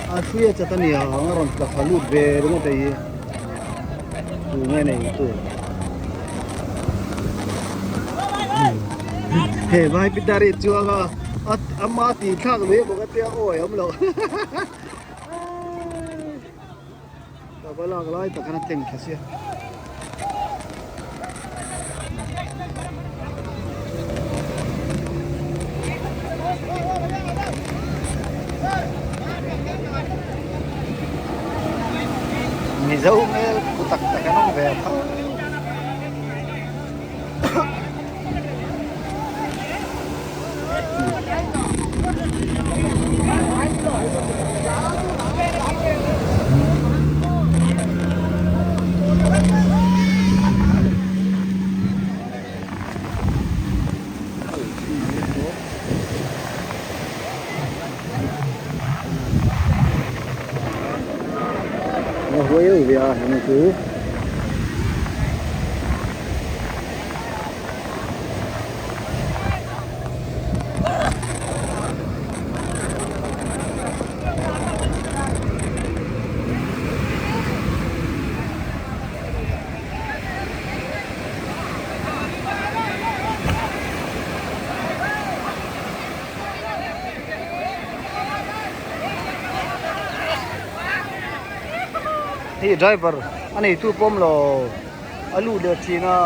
A hruia chat a nia ang a rawn tla thla lut ve ringawt a hi tu nge nei tu he vai pitari chuang a ama tih thlak lui bawk a tia awi awm lo ka va lak lai tak khan a tleng thla sia. Mizo hmel pu tak tak. deuh ve a henu chu. Hei driver a neitu pawm lo a lut leh thin a.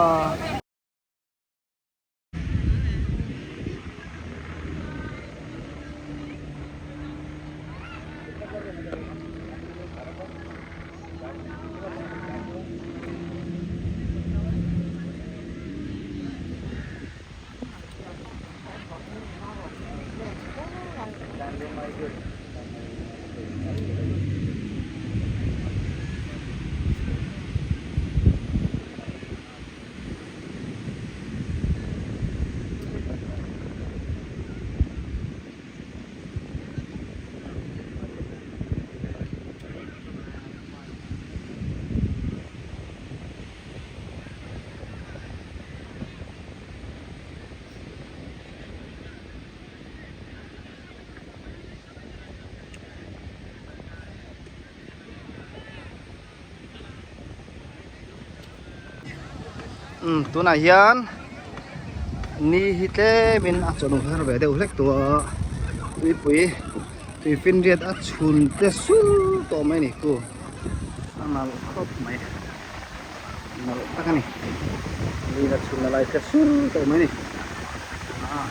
Umm tunah hian ni hi tlemin a chawhnu her ve deuh hlek tawh a tuipui tui finriat a chhun te sul tawh mai a ni chu a nalh khawp mai nalh tak a ni ni a chhun a lai te sul tawh mai a ni ah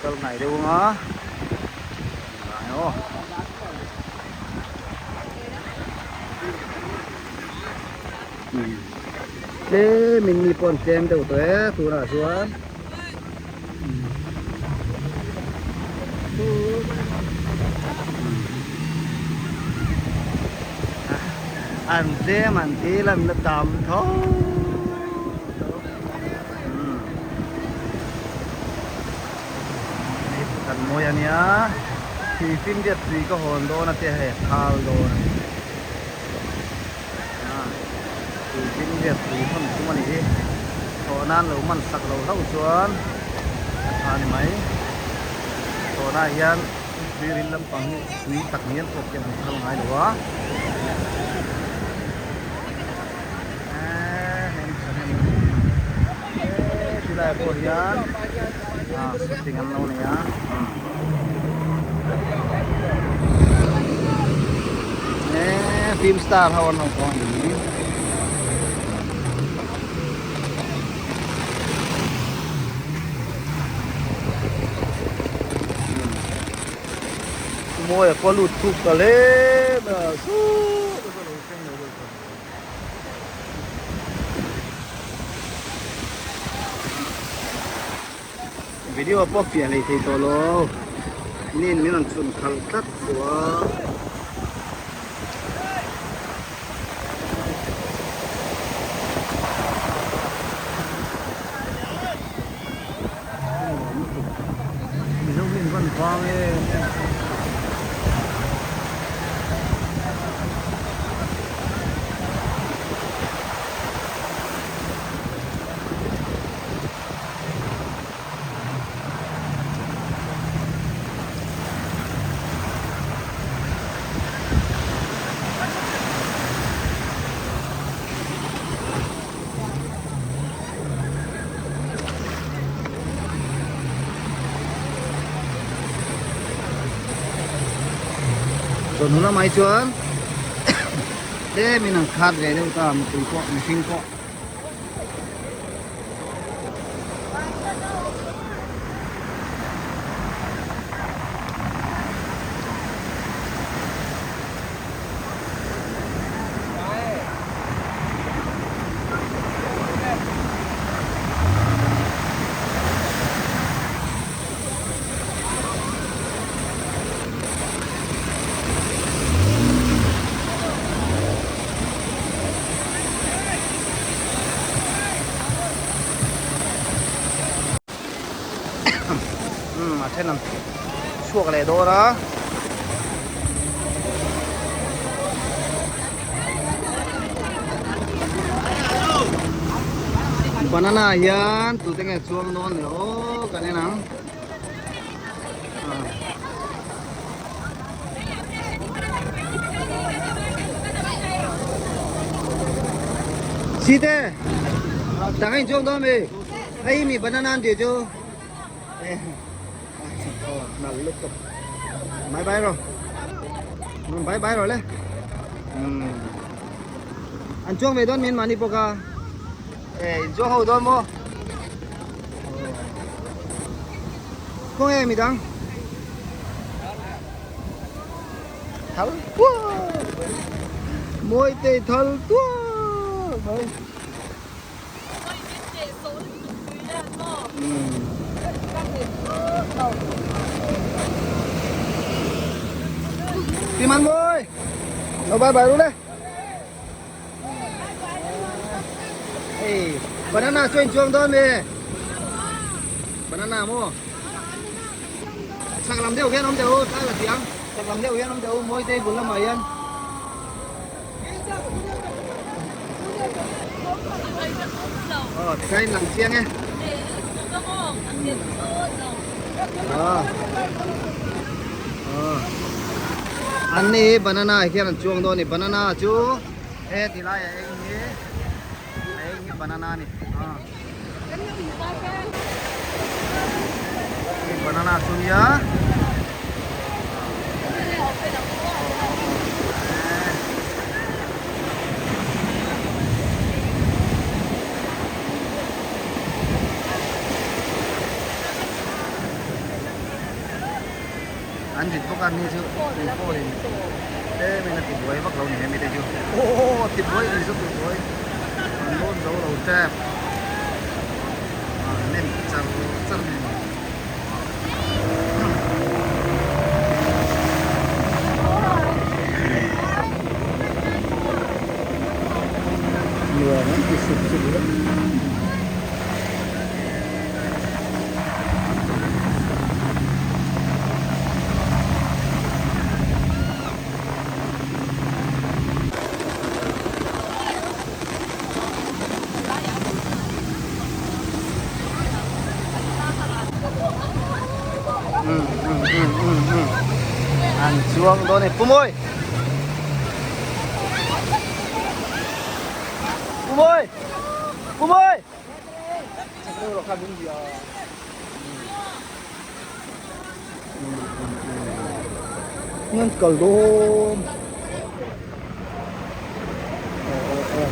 kal hnai deuh anga hnai aw. Tlemin mi pawh an tlem deuh tawh e tunah chuan an tlem an til an la tam tho hei kan mawi a nia thli finriat tui ka hawn dawn a te hei a khal dawn a ni. Tui hlim riat tui hawn tum a nih hi. Thlawh nan lo man sak lo hlauh chuan a tha a ni mai. Thlawhna ah hian tui ril lampang hi tui tak ngial pawh khian an phal ngai lo a. Eee ti lai ah pawh hian shooting an lo nei a. Eee film star ho an rawn kawng a ni. Mawi a pawh lut thuk ta hle mai a saww. Video pawh fiah hlei thei tawh lo nin min rawn chhun khalh tlat tawh a. Mizo hi an van vang em em. Chawhnu lamah hi chuan tlemin an khat ve deuh ta mipui pawh mihring pawh. A then an chhuak leh dawn a. Banana ah hian tute nge chuang dawn le aw kan en ang. Site tang in chuang dawn mi hei mi banana an tih chu nal lutuk bye bye rawh bye bye rawh le an chuang ve dawn min mahni bawk a e in chuang ho dawn maw Khawnge midang? Thal tuar Mawi te thal tuar mai. Tìm ăn môi. Nó bye bye luôn đấy. Hey, banana chuan chuang dawn mi. Banana maw? Chak lam deuh hian awm teh u, tlai la ti ang. Chak lam deuh hian awm teh u, mawi te bul lamah hian. Aw, tikhan in lang chiang e. Aw. Aw. An ni banana hian an chuang dawn a ni, banana chu he ti laiah eng hi a eng hi banana a ni. Aw. Banana chu nia. An rit bawk a ni chu tui pawhin tlem in a ti buai vak lo ni hemi te chu aw ti buai ni chu ti buai an lawn zo lo tep a nem char char mai a ni. Nuam an ti sup sup hle. An chuang dawn e Pumawi Pumawi Pumawi Nan kal dawn aw aw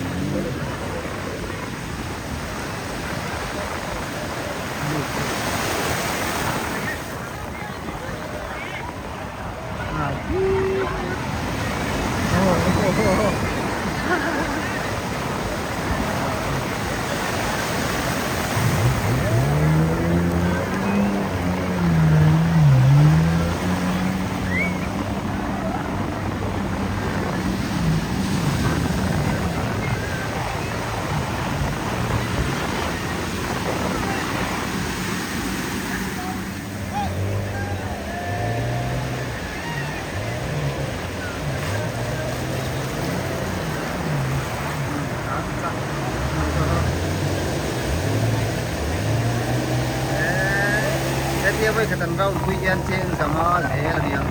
aw Hetia vawi khat an round pui hian cheng zanga zel a ni ang.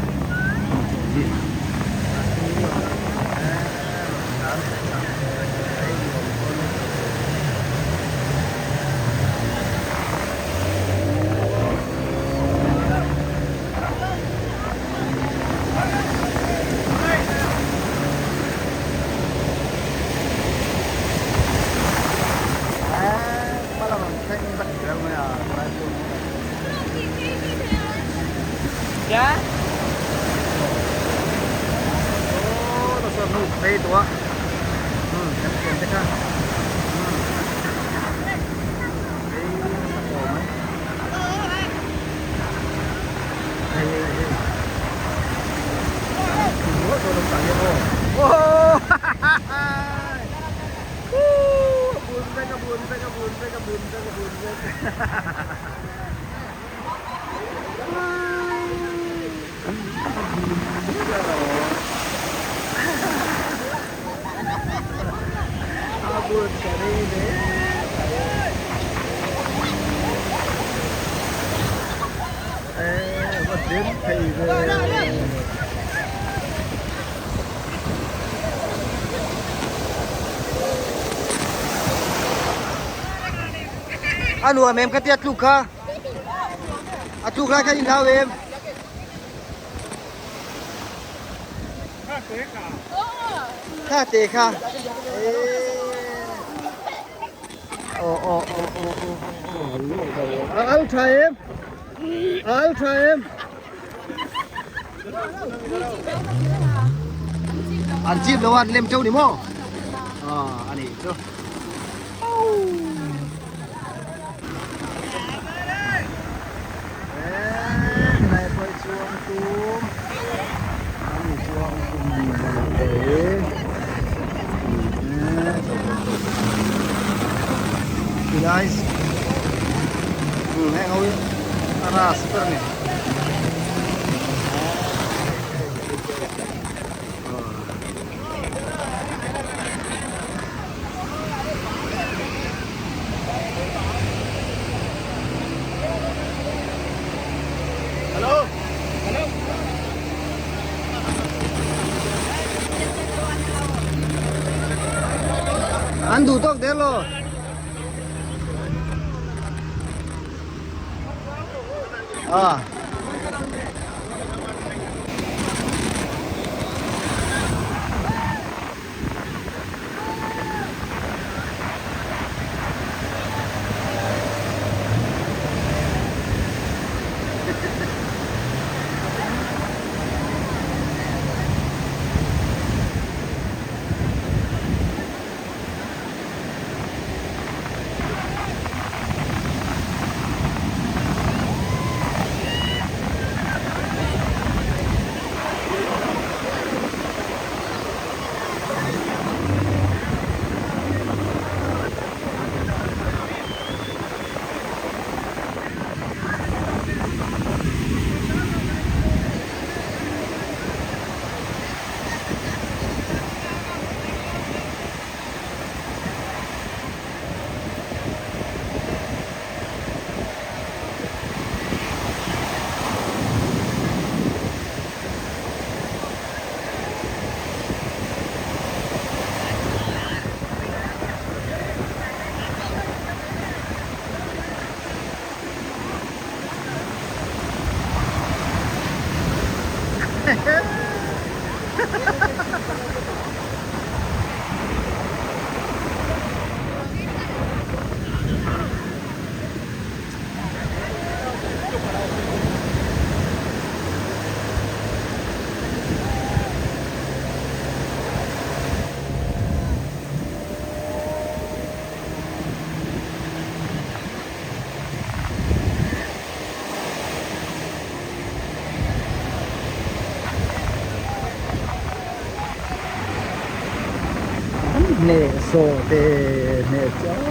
A nuam em ka tia tluk kha a tluk lai khan in hlau em kha te kha aw aw aw aw aw a al tha em a al tha em an chip lo a an lem teuh ni maw a nih chu. Guys, heng ho hi a ras ber a ni. An duh tawk der lo. Ah. Hneh sawh te hneh chiang.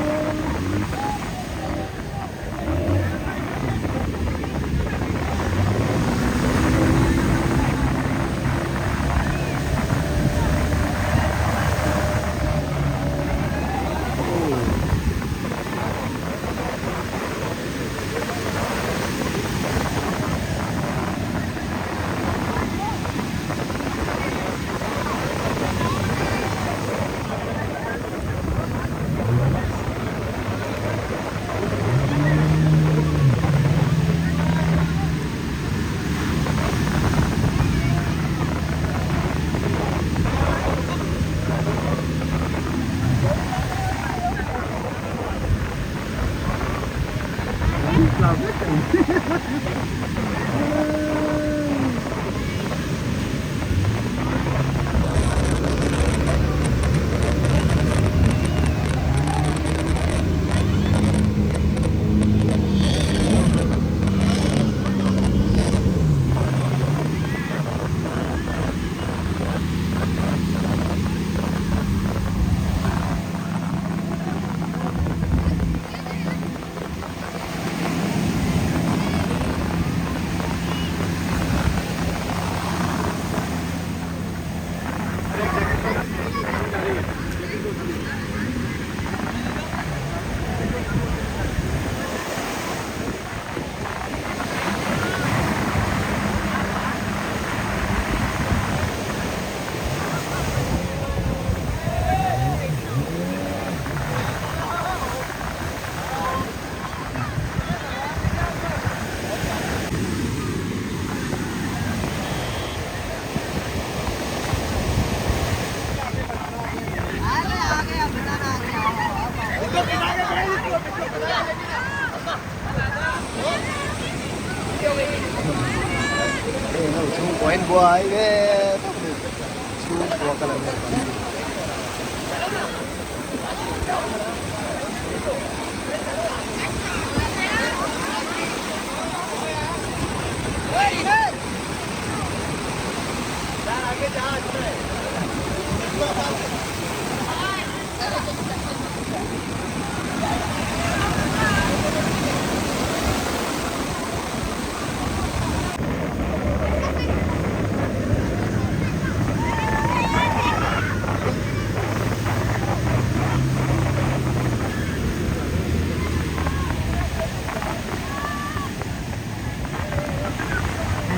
Chhungkua in buai ve tawp mai. Chhungkua ka la mek ang. Hei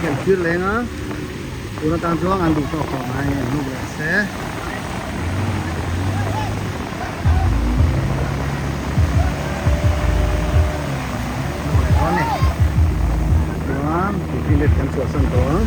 kan thlir leng a tun atang chuan an duh tawk tawh mai an hnuk leh se. Chuan tuifinriat kan chhuahsan tawh ang.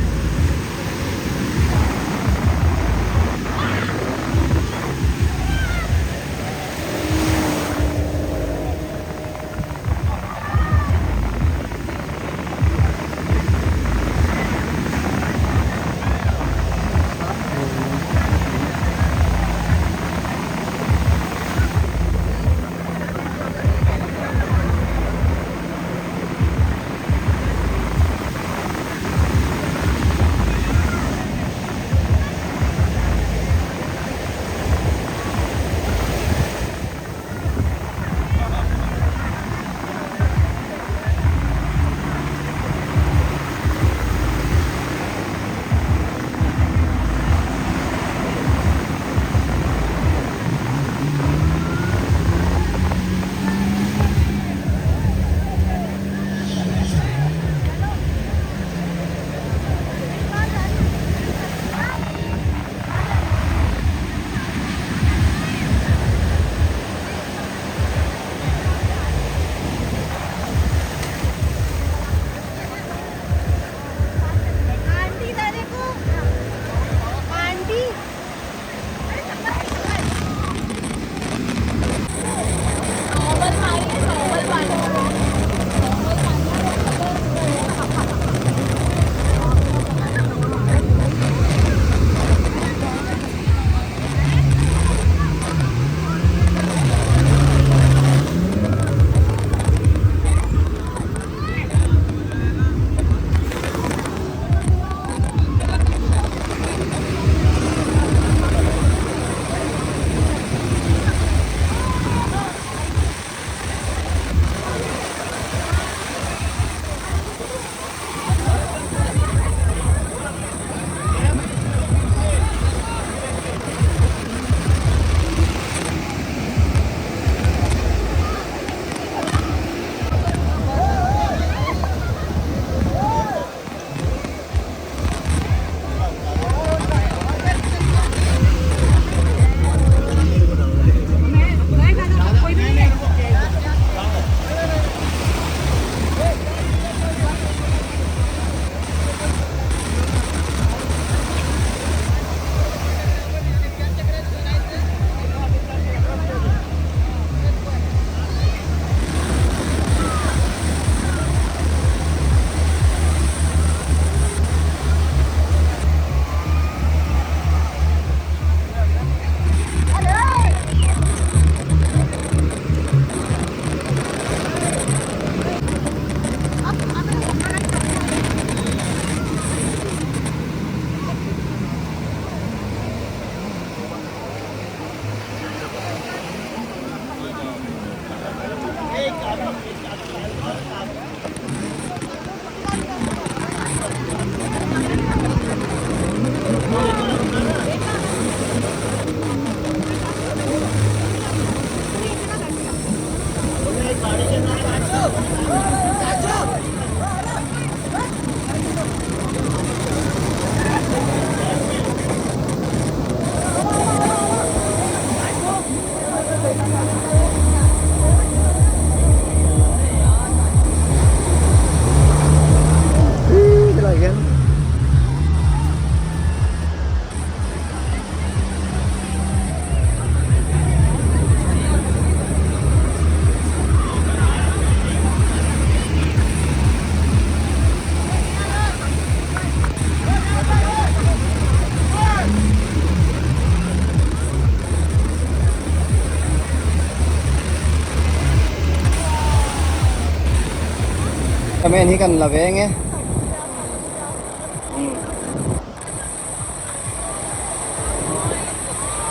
Comment hi kan la ve nge.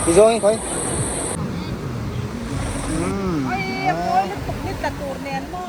Ti zawng in khawi. Oi a mawi lutuk ni tla tur nen maw.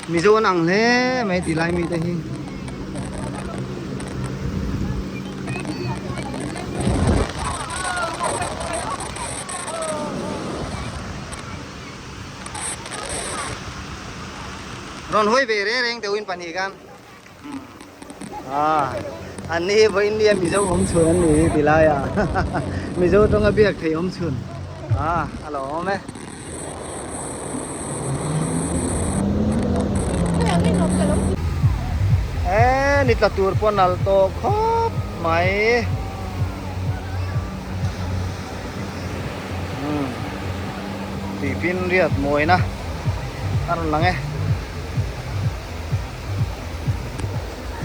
Mizo an ang hle mai ti lai mite hi. Rawn hawi ve reng reng deuhin pahnih khan ah an ni hi vawiin nia Mizo awm chhun an ni hi ti lai ah Mizo tawnga biak thei awm chhun ah a lo awm e. E ni tla tur pawh nalh tawh khawp mai. Umm tuipin riat mawina a rawn lang e.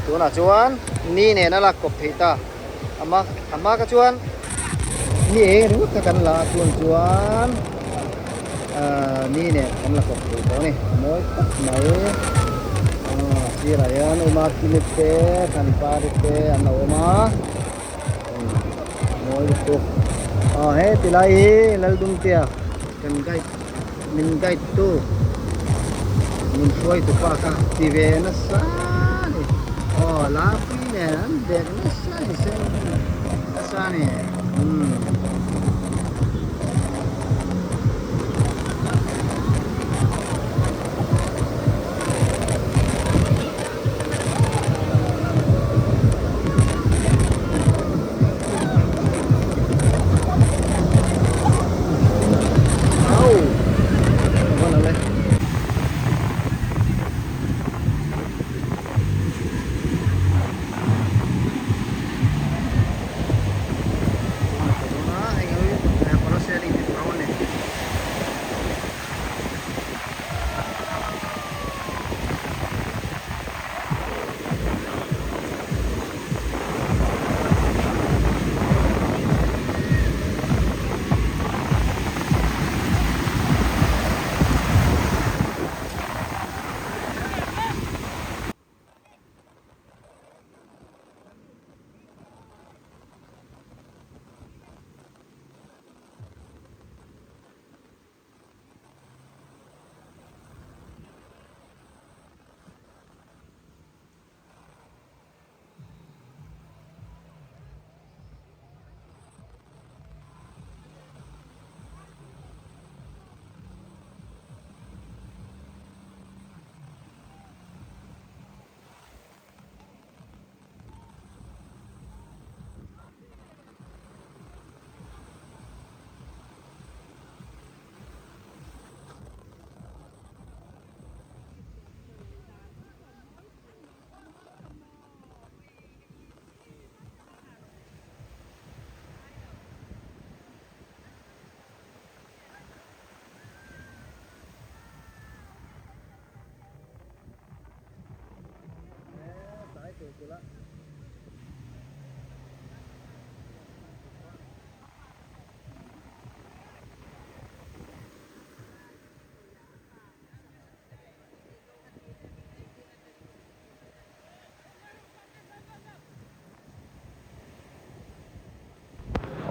Tunah chuan ni nen a lak kawp theih ta. A hma a hma kha chuan ni eng ringawt kha kan la a chuan chuan ahh ni nen kan la kawp thei tawh a ni a mawi khawp mai aaa sirah hian uma clinic te thanpari te an lo awm a mawi lutuk aw he tilai hi Laldungtea kan guide min guide tu min hruai tu pa kha ti ve nasa a ni aw lapui nen an dek nasa a ni sen nasa a ni umm.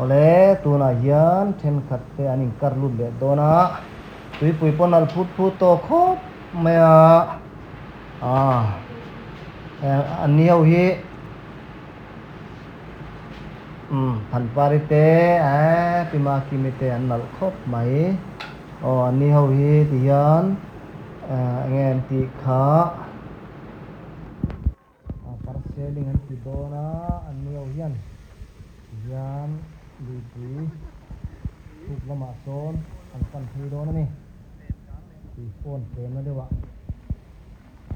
Awle, tunah hian thenkhat te an inkar lut leh dawn a, tuipui pawn alh phut phut tawh khawp mai a, ah an ni ho hi umm Phanpari te eh Pi Makimi te an nalh khawp mai, aw an ni ho hi ti hian eng nge an tih kha. Parselling an ti dawn a, an ni ho hian tihian luipui thuk lamah sawn an pan phei dawn a ni. Tui phone tlemna deuh ah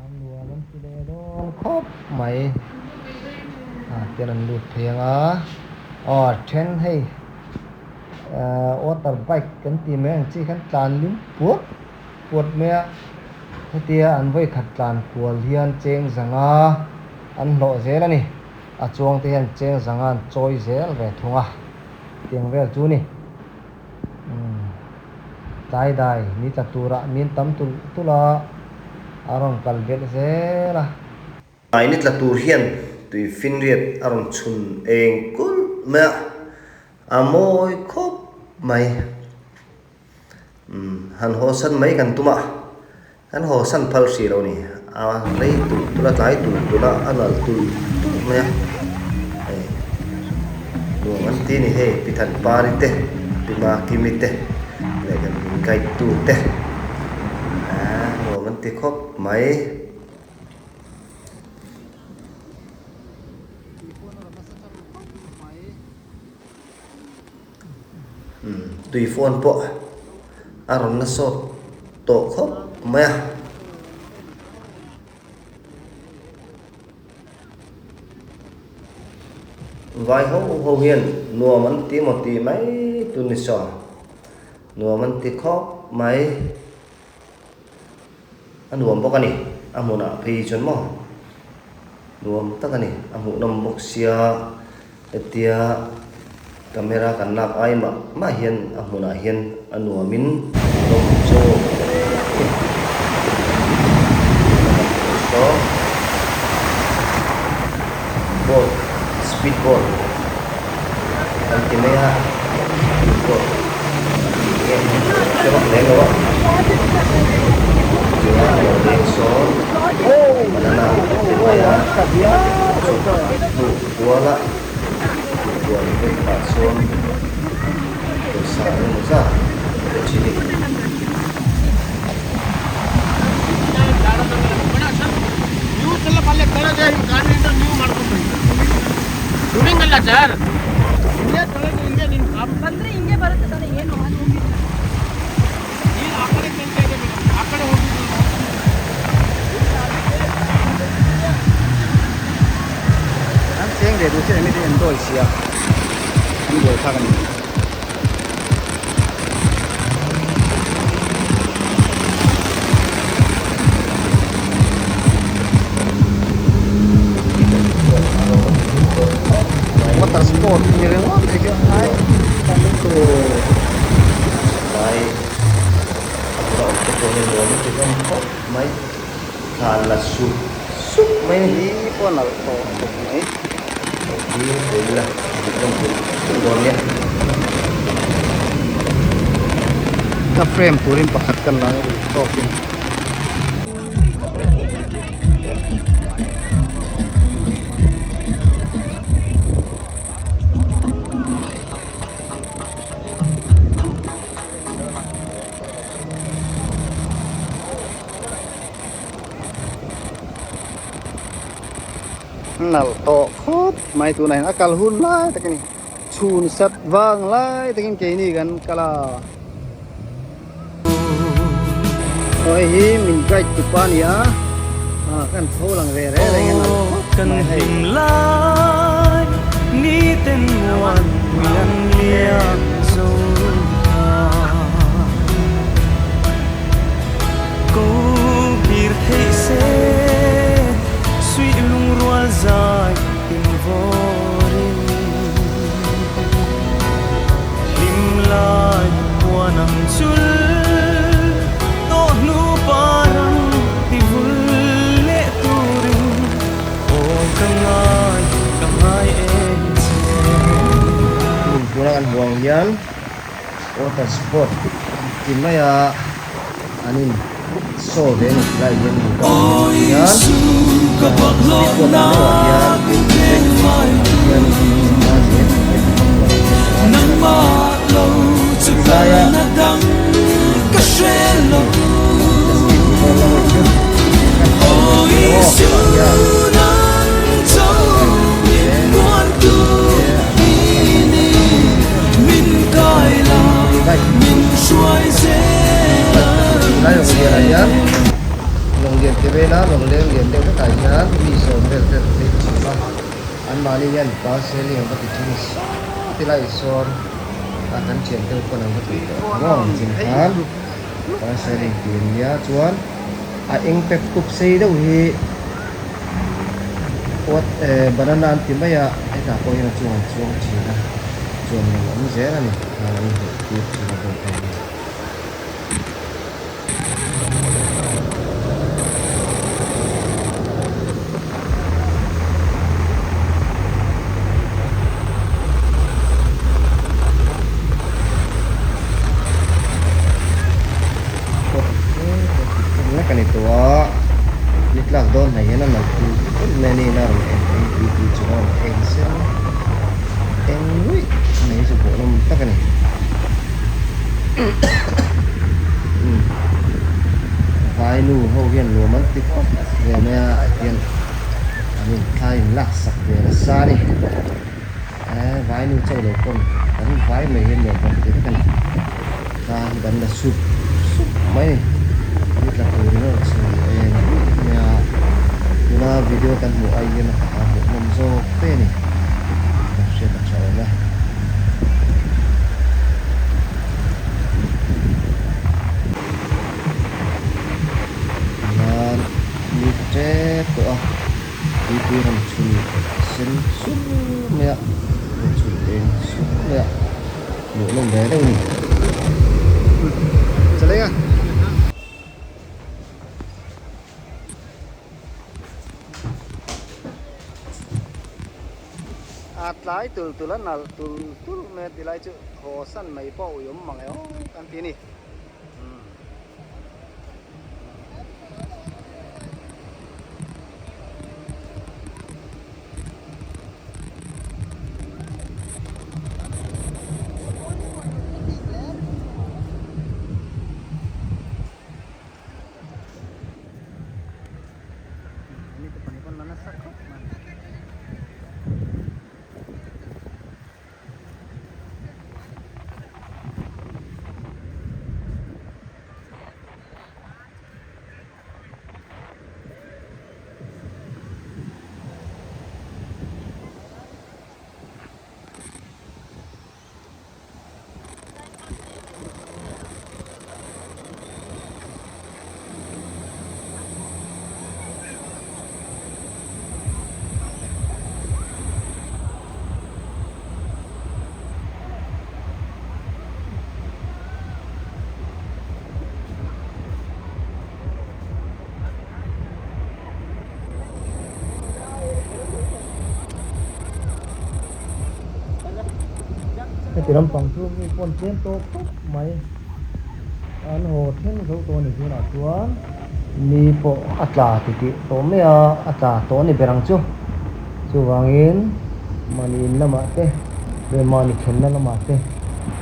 an nuam an ti leh dawn khawp mai. Ah tian an lut phei ang a, aw then hei water bike kan tih mai ang chi khan tlan lim puat puat mai a. Hetia an vawi khat tlan kual hian cheng zanga an hlawh zel a ni. A chuang te hian cheng zanga an chawi zel ve thung a, tiang vel chu ni. Umm tlai dai ni tla turah min tam tulh tulh a, a rawn kal belh zel a. Tlai ni tla tur hian tui finriat a rawn chhun eng kulh mai a, a mawi khawp mai. Umm han haw san mai kan tum a, kan haw san phal hrih lo ni, a rei tulh tulh a tlai tulh tulh a, a nalh tulh tulh mai a, hei nuam an ti a ni hei Pi Thanpari te, Pi Makimi te leh kan min guide tu te aaa nuam an ti khawp mai. Tui phone pawh a rawn la sawt tawh khawp mai a. Vai ho ho hian nuam an ti maw tih mai tur ni saw nuam an ti khawp mai. A nuam bawk a ni, a hmunah phei hi chuan maw nuam tak a ni, a hmuhnawm bawk sia hetia camera kan lak ai mah mah hian a hmunah hian a nuamin a hmuhnawm zawk a ni. Saw boat speed boat an ti mai a speed boat nge hre vak lem lo a chuan a lo leng sawn banana an ti mai a chu hnuh kual a kual vek pah chuan pawisa engemaw zat a pe thin a ni. An cheng ve duh chiah em hi an dawi sia an buai thlak a ni. Water sport ni ringawt mai khi ai Lai a bula awm te pawh hi nuam a ti hlawm khawp mai thlan la sup sup mai a ni. Hi pawh a nalh tawh khawp mai. Hi pui la hlawm tulh tulh dawn nia. Ka frame turin pakhat kan la tawkin. Nalh tawh khawp mai tunah hian a kal hun lai tak a ni chhun sat vang lai takin keini kan kal a aw hei hi min guide tu pa a ni a ah kan tho lang ve reng reng a nalh khawp mai hei. Kan hmuh ang hian water sport ti mai a an in show ve a ni tilai hian hmu ta ang hian tui kuat ang deuhah hian hian tilaia Lawng lian te vela lawng leng lian deuh hlekah hian mi sawm vel te an phei chhum a anmahni hian parcel-i an va ti thin sawt ila isawn a kan thian deuh pawn an va ti tawh maw ang chin khan parcel-i tih an nia chuan a eng pep pup sei deuh hi what eh banana an ti mai a hetah pawh hian a chung an chuang thin a chuan rawn awm zel a ni khan an hmuh tir thin a boat ho hian. Lek a ni tawh a ni tlak dawn hnaih hian a nalh tulh tulh mai a ni in a rawn en eng tui tui chu a rawn eng sen eng ruih mai chu bawh nawm tak a ni vai nu ho hian nuam an ti khawp ve mai a hian an inthlai in lak sak ve nasa a ni. Eh vai nu chauh lo pawn kan vai mai hian nuam kan ti vek a ni. Thla hi kan la sup sup mai a ni. Ni tla turin a rawn chhun eng ruih mai a, tuna video kan hmuh ai hian a takah hmuhnawm zawk te a ni. Kan hriat a tha awm e. Tihian ni tla tep tawh a. Tuipui rawn chhun sen sur mai a, rawn chhun eng sur mai a, hmuh nawm ve deuh a ni. Chalenga. A tlai tul tul a nalh tul tul mai a tilai chu haw san mai pawh a ui awm mang e aw kan ti a ni. Heti lampang chu mi pawn tlem tawh khawp mai an haw then zo tawh a ni tunah chuan ni pawh a tla titih tawh mai a a tla tawh a ni ber ang chu chuvangin mahni in lamah te leh mahni thlenna lamah te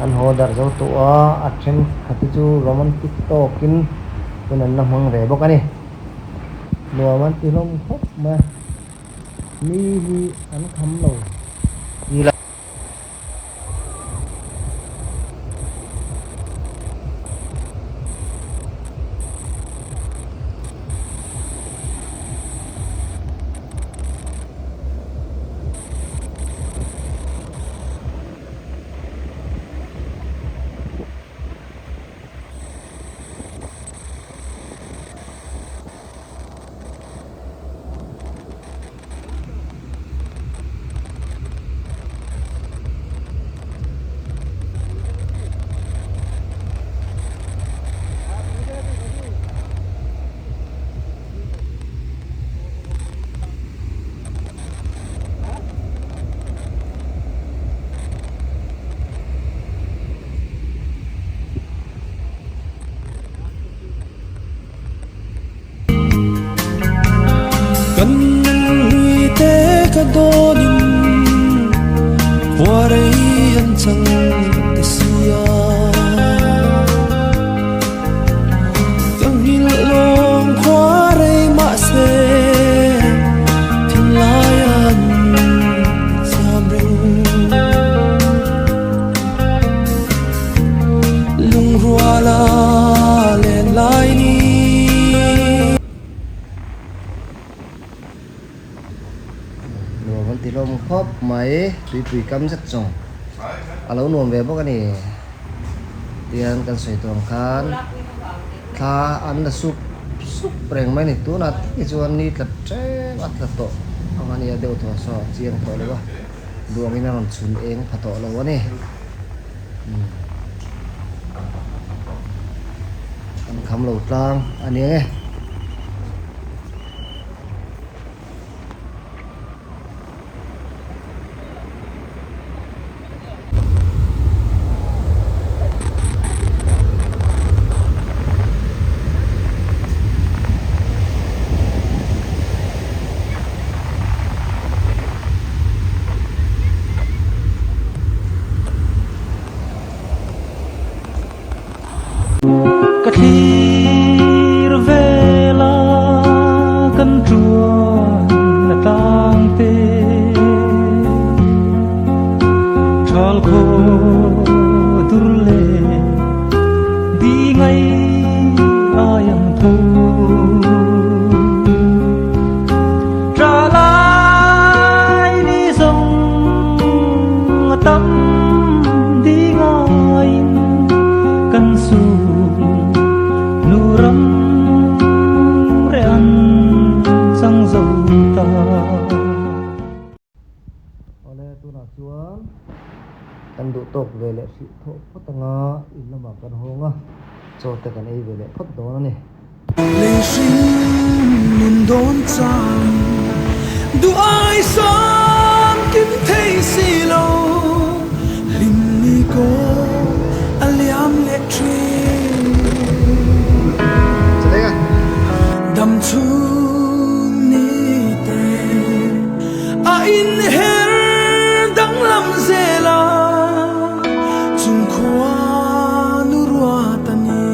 an haw darh zo tawh a a thenkhat hi chu romantic tawkin hun an la hmang ve bawk a ni nuam an ti hlawm khawp mai a mi hi an kham lo. ka dawnin Khuarei an chang ta sia. Ka nghilh lawng khuarei mahse thinlai an cham reng. Lungruala len lai ni. Nuam an ti hlawm khawp mai, tuipui kam zet zawng a lo nuam ve bawk a ni. Tihian kan sawi tawh ang khan thla an la sup sup reng mai a ni. Tunah tak hi chuan ni tla tlem a tla tawh ang a nia deuh tawh saw a chiang tawh lo a, duangin a rawn chhun eng pha tawh lo a ni. An kham lo tlang a ni ang e. Ka thlir vela kan tuan a tlang te Thal khaw dur le di ngai ai ang tho Tra lai ni zawng a tam di ngaiin kan sul nu ram reh an chang zo ta. Awle tunah chuan kan duh tawk ve leh hrih thawh phawt anga in lamah kan hawng a, chaw te kan ei ve leh phawt dawn a ni. Lei hring nun dawn chang duh ai sam kim thei si lo hlim ni kaw a liam leh thin. Dam chhung ni te a inher danglam zel a chung khua nu ruat a ni.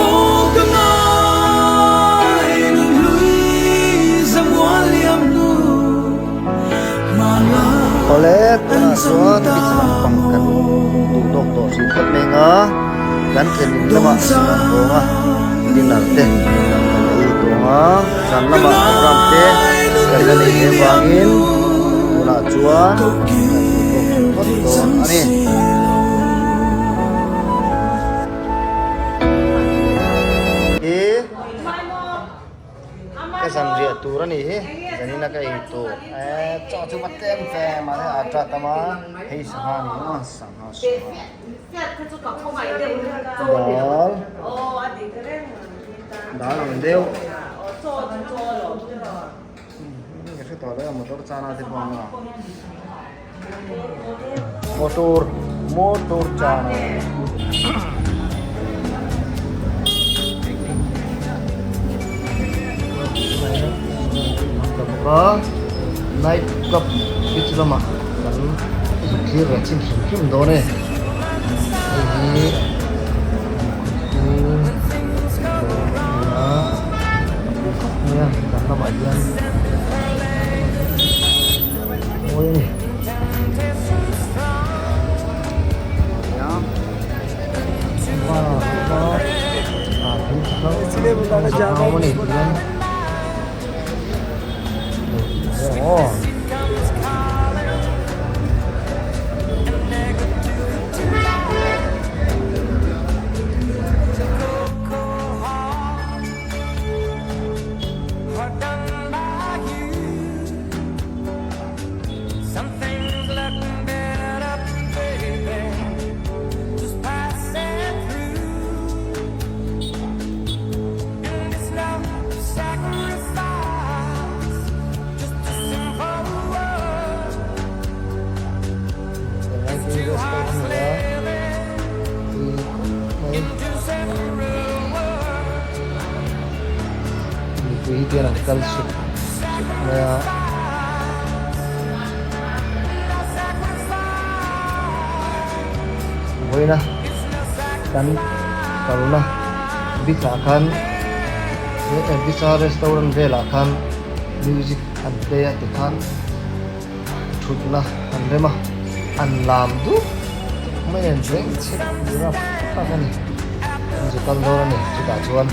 Aw ka ngai nun hlui zamual liam hnu hmanlai Awle an tunah chang chuan ta beach lampang kan maw. duh tawk tawh hrih phawt mai ang a, kan thlen in lamah kan hawng a, dinner te kan kan ei tawng a, zan lamah program te kan la nei ve vangin tunah chuan kan duh tawk hrih phawt dawn a ni. Hi ka zan riah tur a nih hi zanina ka ei tur eh chaw chu va tlem fe mahse a tha tam a hei sangha a ni a sangha sangha dal dal ang deuh ka hre tawh lo a motor chana te pawh ang a. Motor motor chana night club beach lamah kan thlir ve chin hrim hrim dawn e hei hi nia kan lamah hian mawi a ni aw. tian an kal sup sup mai a. Vawiina kan kalna beach ah khan beach a restaurant velah khan music an play a tikhan thutna an rem a an lam dup dup mai a an beng chhek rap tak a ni an zu kal dawn a ni chutah chuan.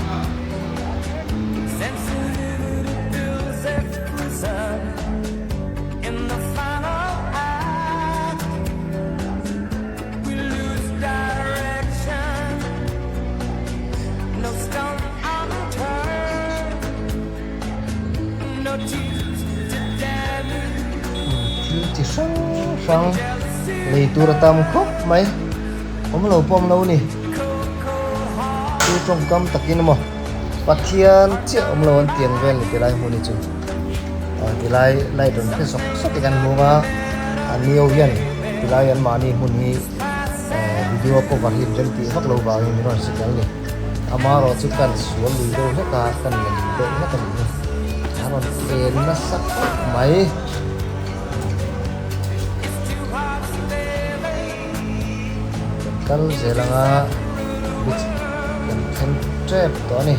Thil chi hrang hrang lei tur a tam khawp mai awm lo pawh awm lo a ni chu tawngkam takin emaw Pathian chiah awm lo an tiang vel ni tilai hmun hi chu tilai light rawn hre sawk sawk hi kan hmu a a nio hian tilai an mahni hmun hi video cover hi rem tih vak lo vangin min rawn signal a ni. Amaherawh chu kan sual lui deuh hlek a, kan lem deuh hlek a nih hi. A rawn en nasa khawp mai. Kan kal zel ang a, beach kan thleng tep tawh a ni.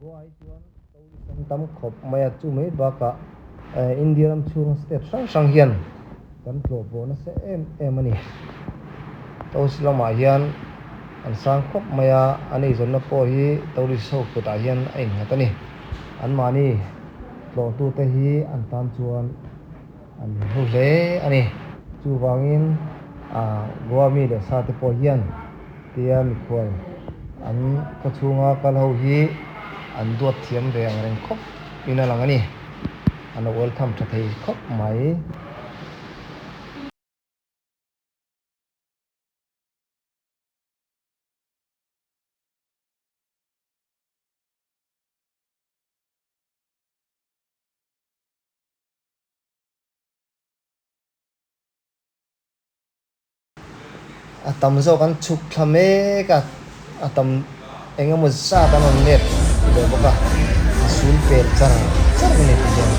Goa hi chuan tourism tam khawp mai a, chu mai bakah India ram chhunga state hrang hrang hian kan tlawh pawh nasa em em a ni. Tourist lamah hian an sang khawp mai a, an eizawnna pawh hi tourist ho kutah hian a innghat a ni. Anmahni tlawhtute hi an tan chuan an hlu hle a ni. Chuvangin Goa mi leh sa te pawh hian Tia mikhual an khawchhunga kal ho hi an duat thiam ve ang reng khawp in a lang a ni. An lo welcome tha thei khawp mai. A tam zawk an chhuk thla mek a, a tam eng emaw zat an rawn let leh bawk a, a sul pel char char a ni ti hian.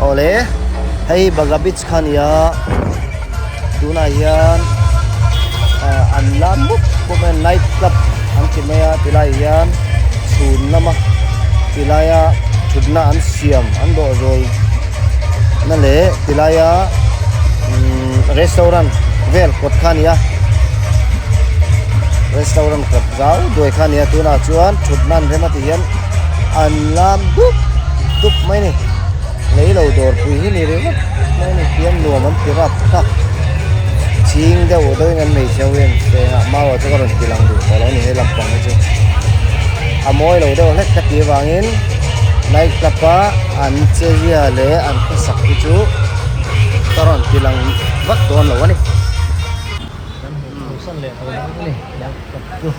Awle hei Baga Beach kha nia tunah hian an la mup mup a night club an ti mai a tilai ah hian chhun lama tilaia thutna an siam an dawh zawl na leh tilaia umm restaurant vel kawt kha a ni a. Restaurant kawt zau duai kha a ni a tunah chuan thut nan rem a tih hian an lam dup dup mai a ni lei lo dawr pui hi ni ringawt mai a ni tihian nuam an ti rap thlak chhing deuh deuhin an hmeichhe ho hian engah mau ah chuan a rawn ti lang duh tawh lo a ni he lampang hi chu a mawi lo deuh hlek ka tih avangin night club a an che zia leh an khawsak hi chu ka rawn ti lang vak dawn lo a ni. Kan hmuh chho san leh tawh dawn a ni night club chu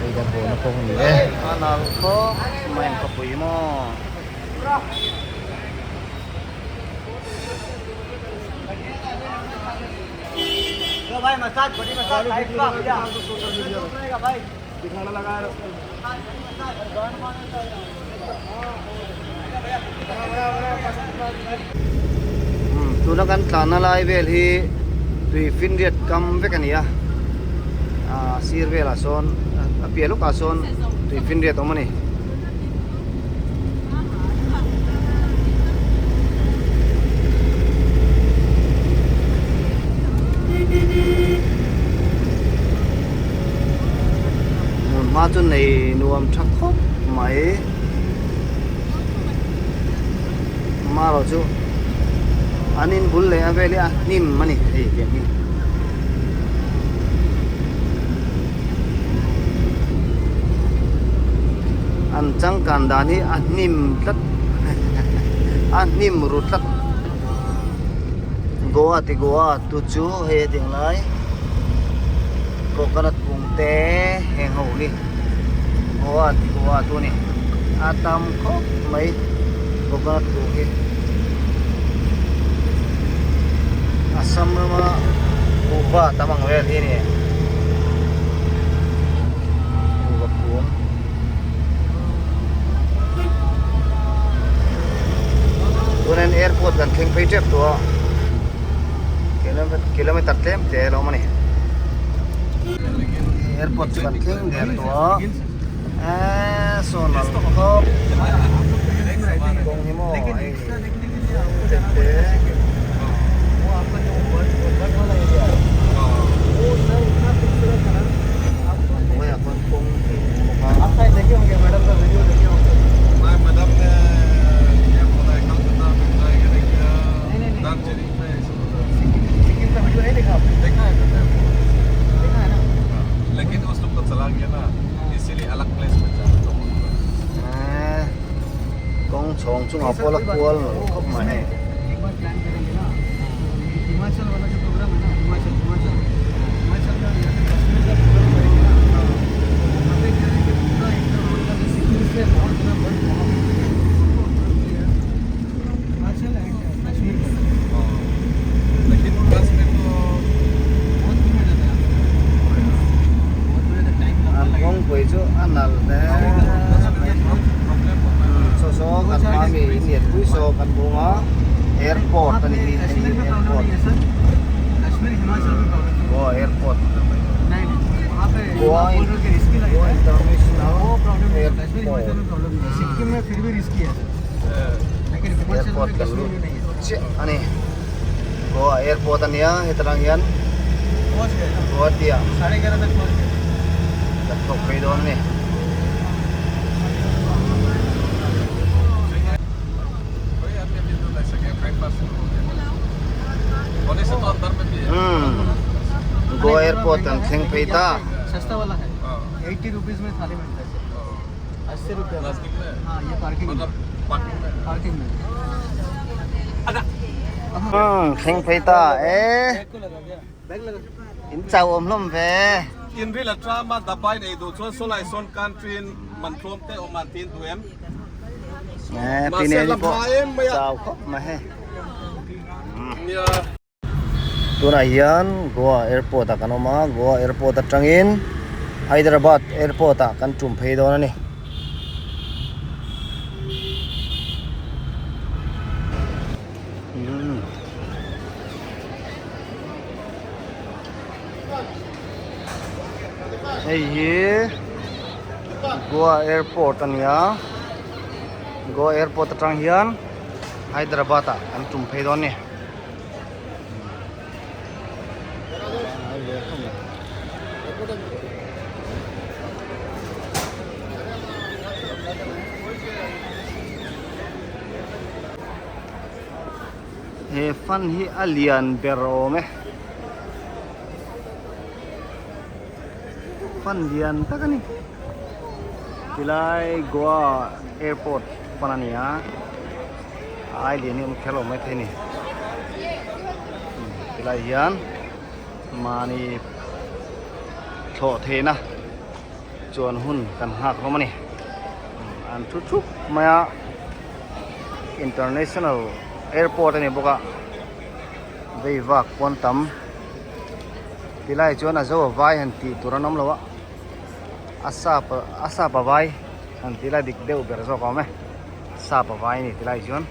hei kan haw na kawng a ni e. A nal khawp mai ang khawpui maw. Tuna kan tlanna lai vel hi tui finriat kam vek a ni a ah sir velah sawn a piah lawkah sawn tui finriat a awm a ni. Hmun hma chu nei nuam tha khawp mai marawh chu an in bul leh a vel hi a hnim a ni hei tiang hi. An changkan dan hi a hnim tlat a hnim ru tlat Goa ti Goa tu chu hei a ding lai coconut kung te heng ho hi Goa ti Goa tu a ni a tam khawp mai coconut kung hi Assam rama kuhva tam ang vel hi a ni. Kuhva kung. Tunin airport kan thleng phei tep tawh a kilometer tlem te a lo awm a ni. Airport chu kan thleng der tawh a eee sawn ang khawp kawng hi maw hei te te. Kawng chhawng chungah pawh la kual khawp mai hei. An kawngpui chu a nal hle mai saw saw kan hma mi in pui saw kan bung a airport a ni hi hei hi airport Goa airport Goa Goa international airport airport kan lut chiah a ni Goa airport a nia heta tang hian Guwahati ah kan thawk phei dawn a ni. Umm Goa airport kan thleng phei ta. Umm thleng phei ta e in chau awm hlawm ve. In ril a tram a dapai nei duh chuan sawlai sawn country in man tlawm te awm an tin duh em? Eh pinel pawh chau khawp mai hei. Tunah hian Goa airport ah kan awm a, Goa airport atangin Hyderabad airport ah kan tum phei dawn a ni. Hei hi Goa airport a ni a, Goa airport atang hian Hyderabad ah kan tum phei dawn a ni. He fan hi a lian ber awm e. Fan lian tak a ni. Tilai Goa airport fan a ni a. A ai lian hi a awm kher lo maithei a ni. Tilai hian mahni thlawh theihna chuan hun kan nghak hlawm a ni. An thu thup mai a international airport a ni bawk a vei vak pawn tam tilai chuan a zo a vai han tih tur an awm lo a a sap a sap a vai han tih lai dik deuh ber zawk a awm e sap a vai a ni tilai chuan.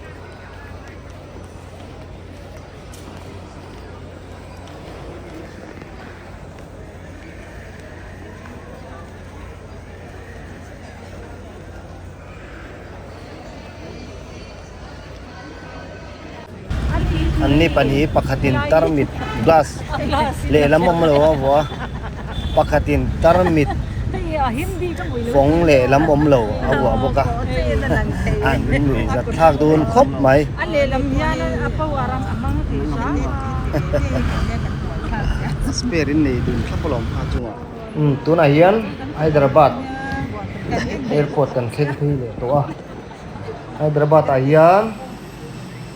Anni pahnih pakhatin tarmit glass lehlam awm lo a vuah a pakhatin tarmit fawng lehlam awm lo a vuah bawk a an nuih zat thlak dun khawp mai. Spare in nei dun thlap alawm kha chungah. Umm tunah hian Hyderabad airport kan thleng phei leh tawh a Hyderabad ah hian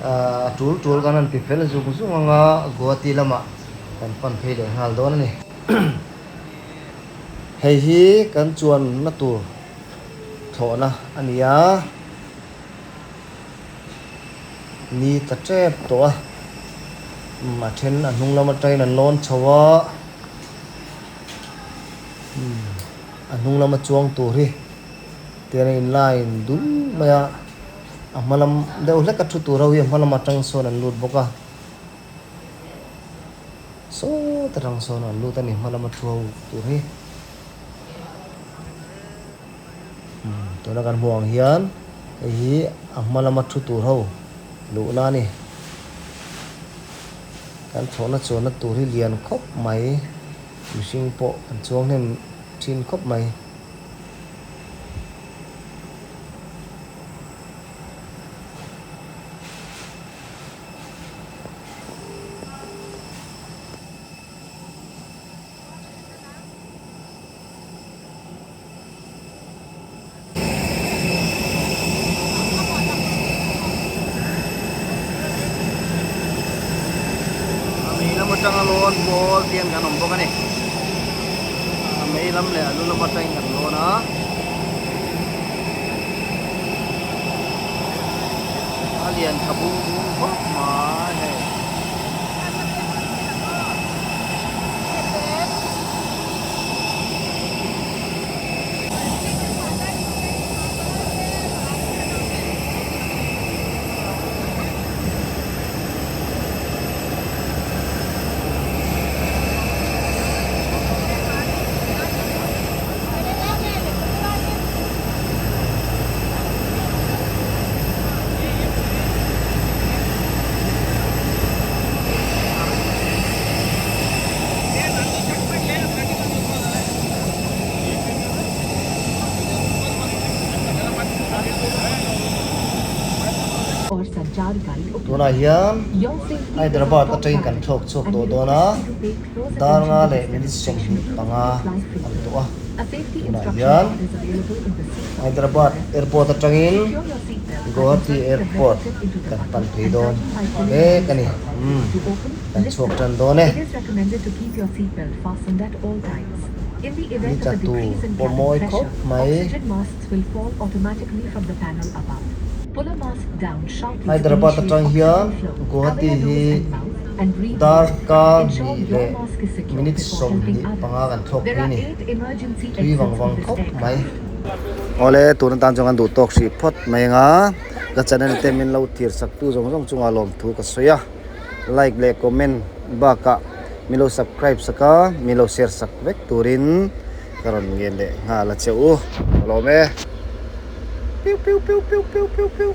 ahh a tul tul kan han ti fel zung zung anga Guwahati lamah kan pan phei leh nghal dawn a ni hei hi kan chuanna tur thlawhna a ni a ni ta tep tawh a umm a then a hnung lam atangin an lawn chho a. A hnung lama chuang tur hi tian a in line dul mai a, a hma lam deuh hlek a thu tur ho hi a hma lamah tang sawn an lut bawk a, sawt atang sawn an lut a ni hma lama thu ho tur hi. Tuna kan hmuh ang hian hei hi a hma lama thu tur ho luhna a ni. Kan thlawhna chuanna tur hi lian khawp mai, mihring pawh an chuang hnem thin khawp mai. A mei lam atanga lawn pawl te hian kan awm bawk a ni a mei lam leh a lu lam atangin kan lawn a a lian tha bung bung khawp mai hei. Tunah hian Hyderabad atangin kan thlawk chhuak tawh dawn a, dar nga leh minute 25 an tawh a. Tunah hian Hyderabad airport atangin Guwahati airport kan pan phei dawn mek a ni. Umm. Kan chhuak tan dawn e. Ni tla tur pawh mawi khawp mai. Hyderabad atang hian Guwahati hi darkar hnih leh minute 25 kan thlawk phei a ni. Tui vang vang khawp mai. Awle tun atan chuan kan duh tawk hrih phawt mai anga ka channel te min lo thir sak tu zawng zawng chungah lawmthu ka sawi a. Like leh comment bakah min lo subscribe sak a, min lo share sak vek turin ka rawn ngen leh nghal a che u. Ka lawm e. Piu piu piu piu piu piu piu.